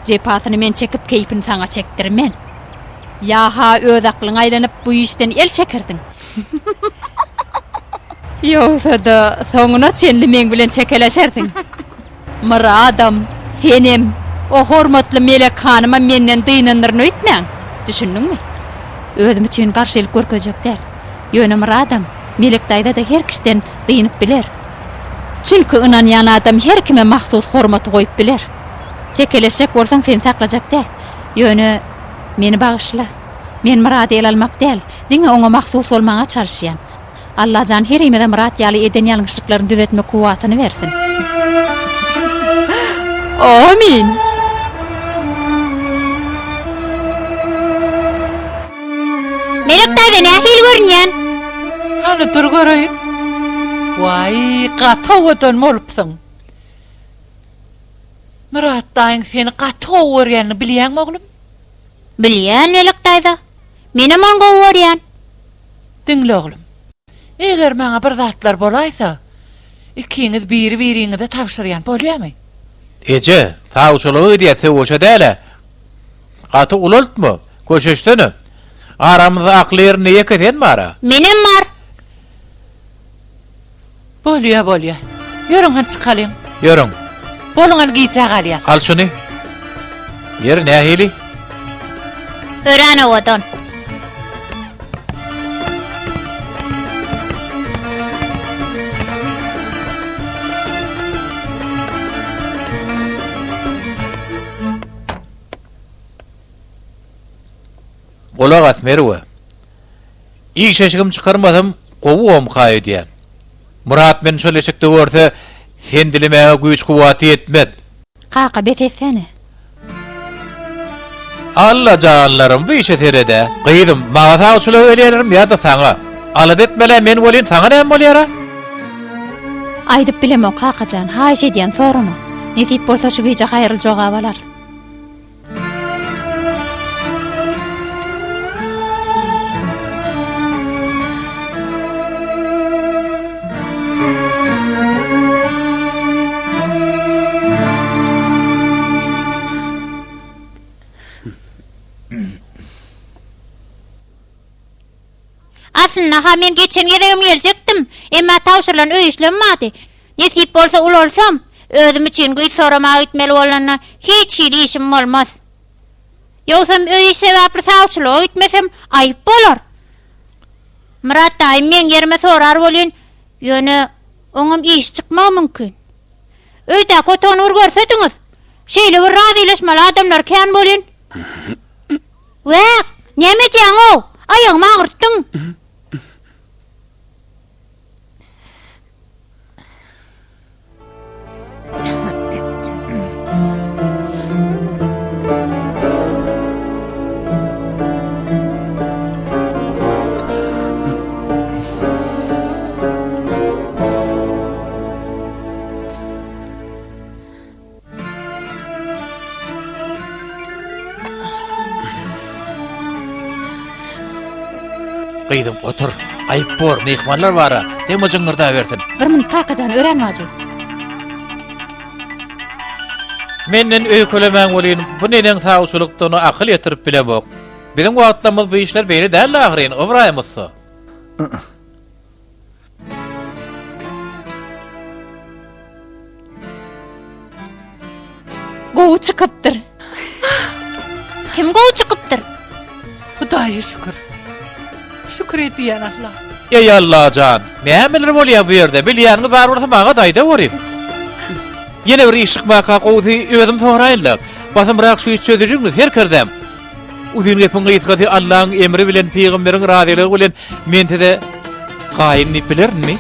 Jepasyny men çekip, keýpini saňa çekdirmen. Ýa-ha öz aklyňa aýlanyp, bu işden el çekersiň. Ýogsa-da, soňuna çenli meň bilen çekeleşersiň. Myradam, senem, o hormatly Melek hanymam menden dynandyryn öýtmäň. Düşündiňmi? Özüm üçin garşylyk görkezjek däl. Ýöne Myradam, Melek daýza-da her kişden dynyp biler. Çünki ynanýan adam her kime mahsus hormaty goýup biler. Çekeleşjek bolsaň seni saklajak däl. Ýöne meni bagyşla. Men Myrady ele almak däl, diňe oňa mahsus bolmaga çalyşýan. Allajan herimize Myrat ýaly eden ýalňyşlyklaryny düzetmek kuwwatyny bersin. Amin. Melek daýza nähili görünýän? Hany dur göreýin. Waý, gaty owadan bolupsyň. Myrat daýyň seni gaty gowy görýänini bilýäňmi oglum? Bilýän Melek daýza. Menem ony gowy görýän. Diňle oglum. Eger maňa bir zatlar bolaýsa, ikiňiz biri-biriňize tabşyrýan, bolýamy? Eje, sawçylyga gidýäs, söweşe däl-ä. Gaty ulaltma, köşeşsene. Aramyzda akly ýerinde ýeke sen bar-a. Menem bar. Bolýa, bolýa. Ýörüň hany çykalyň. Ýörüň. Boluň hany gijä galýas. Al şuny. Ýeri nähili? Örän owadan. Gulak as, Merwe. Iş eşigimi çykarmasam gowy bomka öýdýän. Myrat meni şol eşikde görse, sen dilemäge güýç-kuwwaty ýetmez. Kaka, bes etsene. Alla janlarym, bu işe sered-ä. Gyzym, maňa sawçylyga gelýärlermi ýa-da saňa? Alada etme-le, men welin saňa näme bolýar-a? Aýdyp bilemok, kaka jan, haýyş edýän, sorama. Nesip bolsa şu gije haýyrly jogap alarys. Aslynda-ha men geçen gezegem geljekdim, emma tabşyrylan öý işlem bardy. Nesip bolsa ulalsam, özüm üçin gyz soramaga gitmeli bolanda hiç hili işim bolmaz. Ýogsam öý iş sebäpli sawçylyga gitmesem aýyp bolar. Myrat daýym meň ýerime sorar welin, ýöne oňam işi çykmagy mümkin. Öýdäki otagyny bir görsediňiz! Şeýle bir razylaşmaly adamlar kän welin. Wäk, näme edýäň-ow? Aýagymy agyrtdyň. Gyzym otur. Aýyp bor, myhmanlar bara. Deme jyňňyrdabersin. Bir minut kakajan, örän wajyp. Menden öýkelemäň welin, bu neneň sawçylykdygyna akyl ýetirip bilemok. Biziň wagtlarymyz bu işler beýle däldi ahyryn, Ybraýym ussa. Gowy çykypdyr. Kim gowy çykypdyr? Hudaýa şükür. Şükür edýän Allah. Eý Allajan, nämeler bolýar bu ýerde? Bilýäniňiz bar bolsa maňa-da aýdaweriň. Ýene bir iş çykmaka gowusy özüm soraýyn-la. Basymrak şu iş çözülýärmi serkerdäm? Uzyn gepiň gysgasy Allaň emri bilen pygamberiň razylygy bilen men size gaýyn diýip bilerinmi?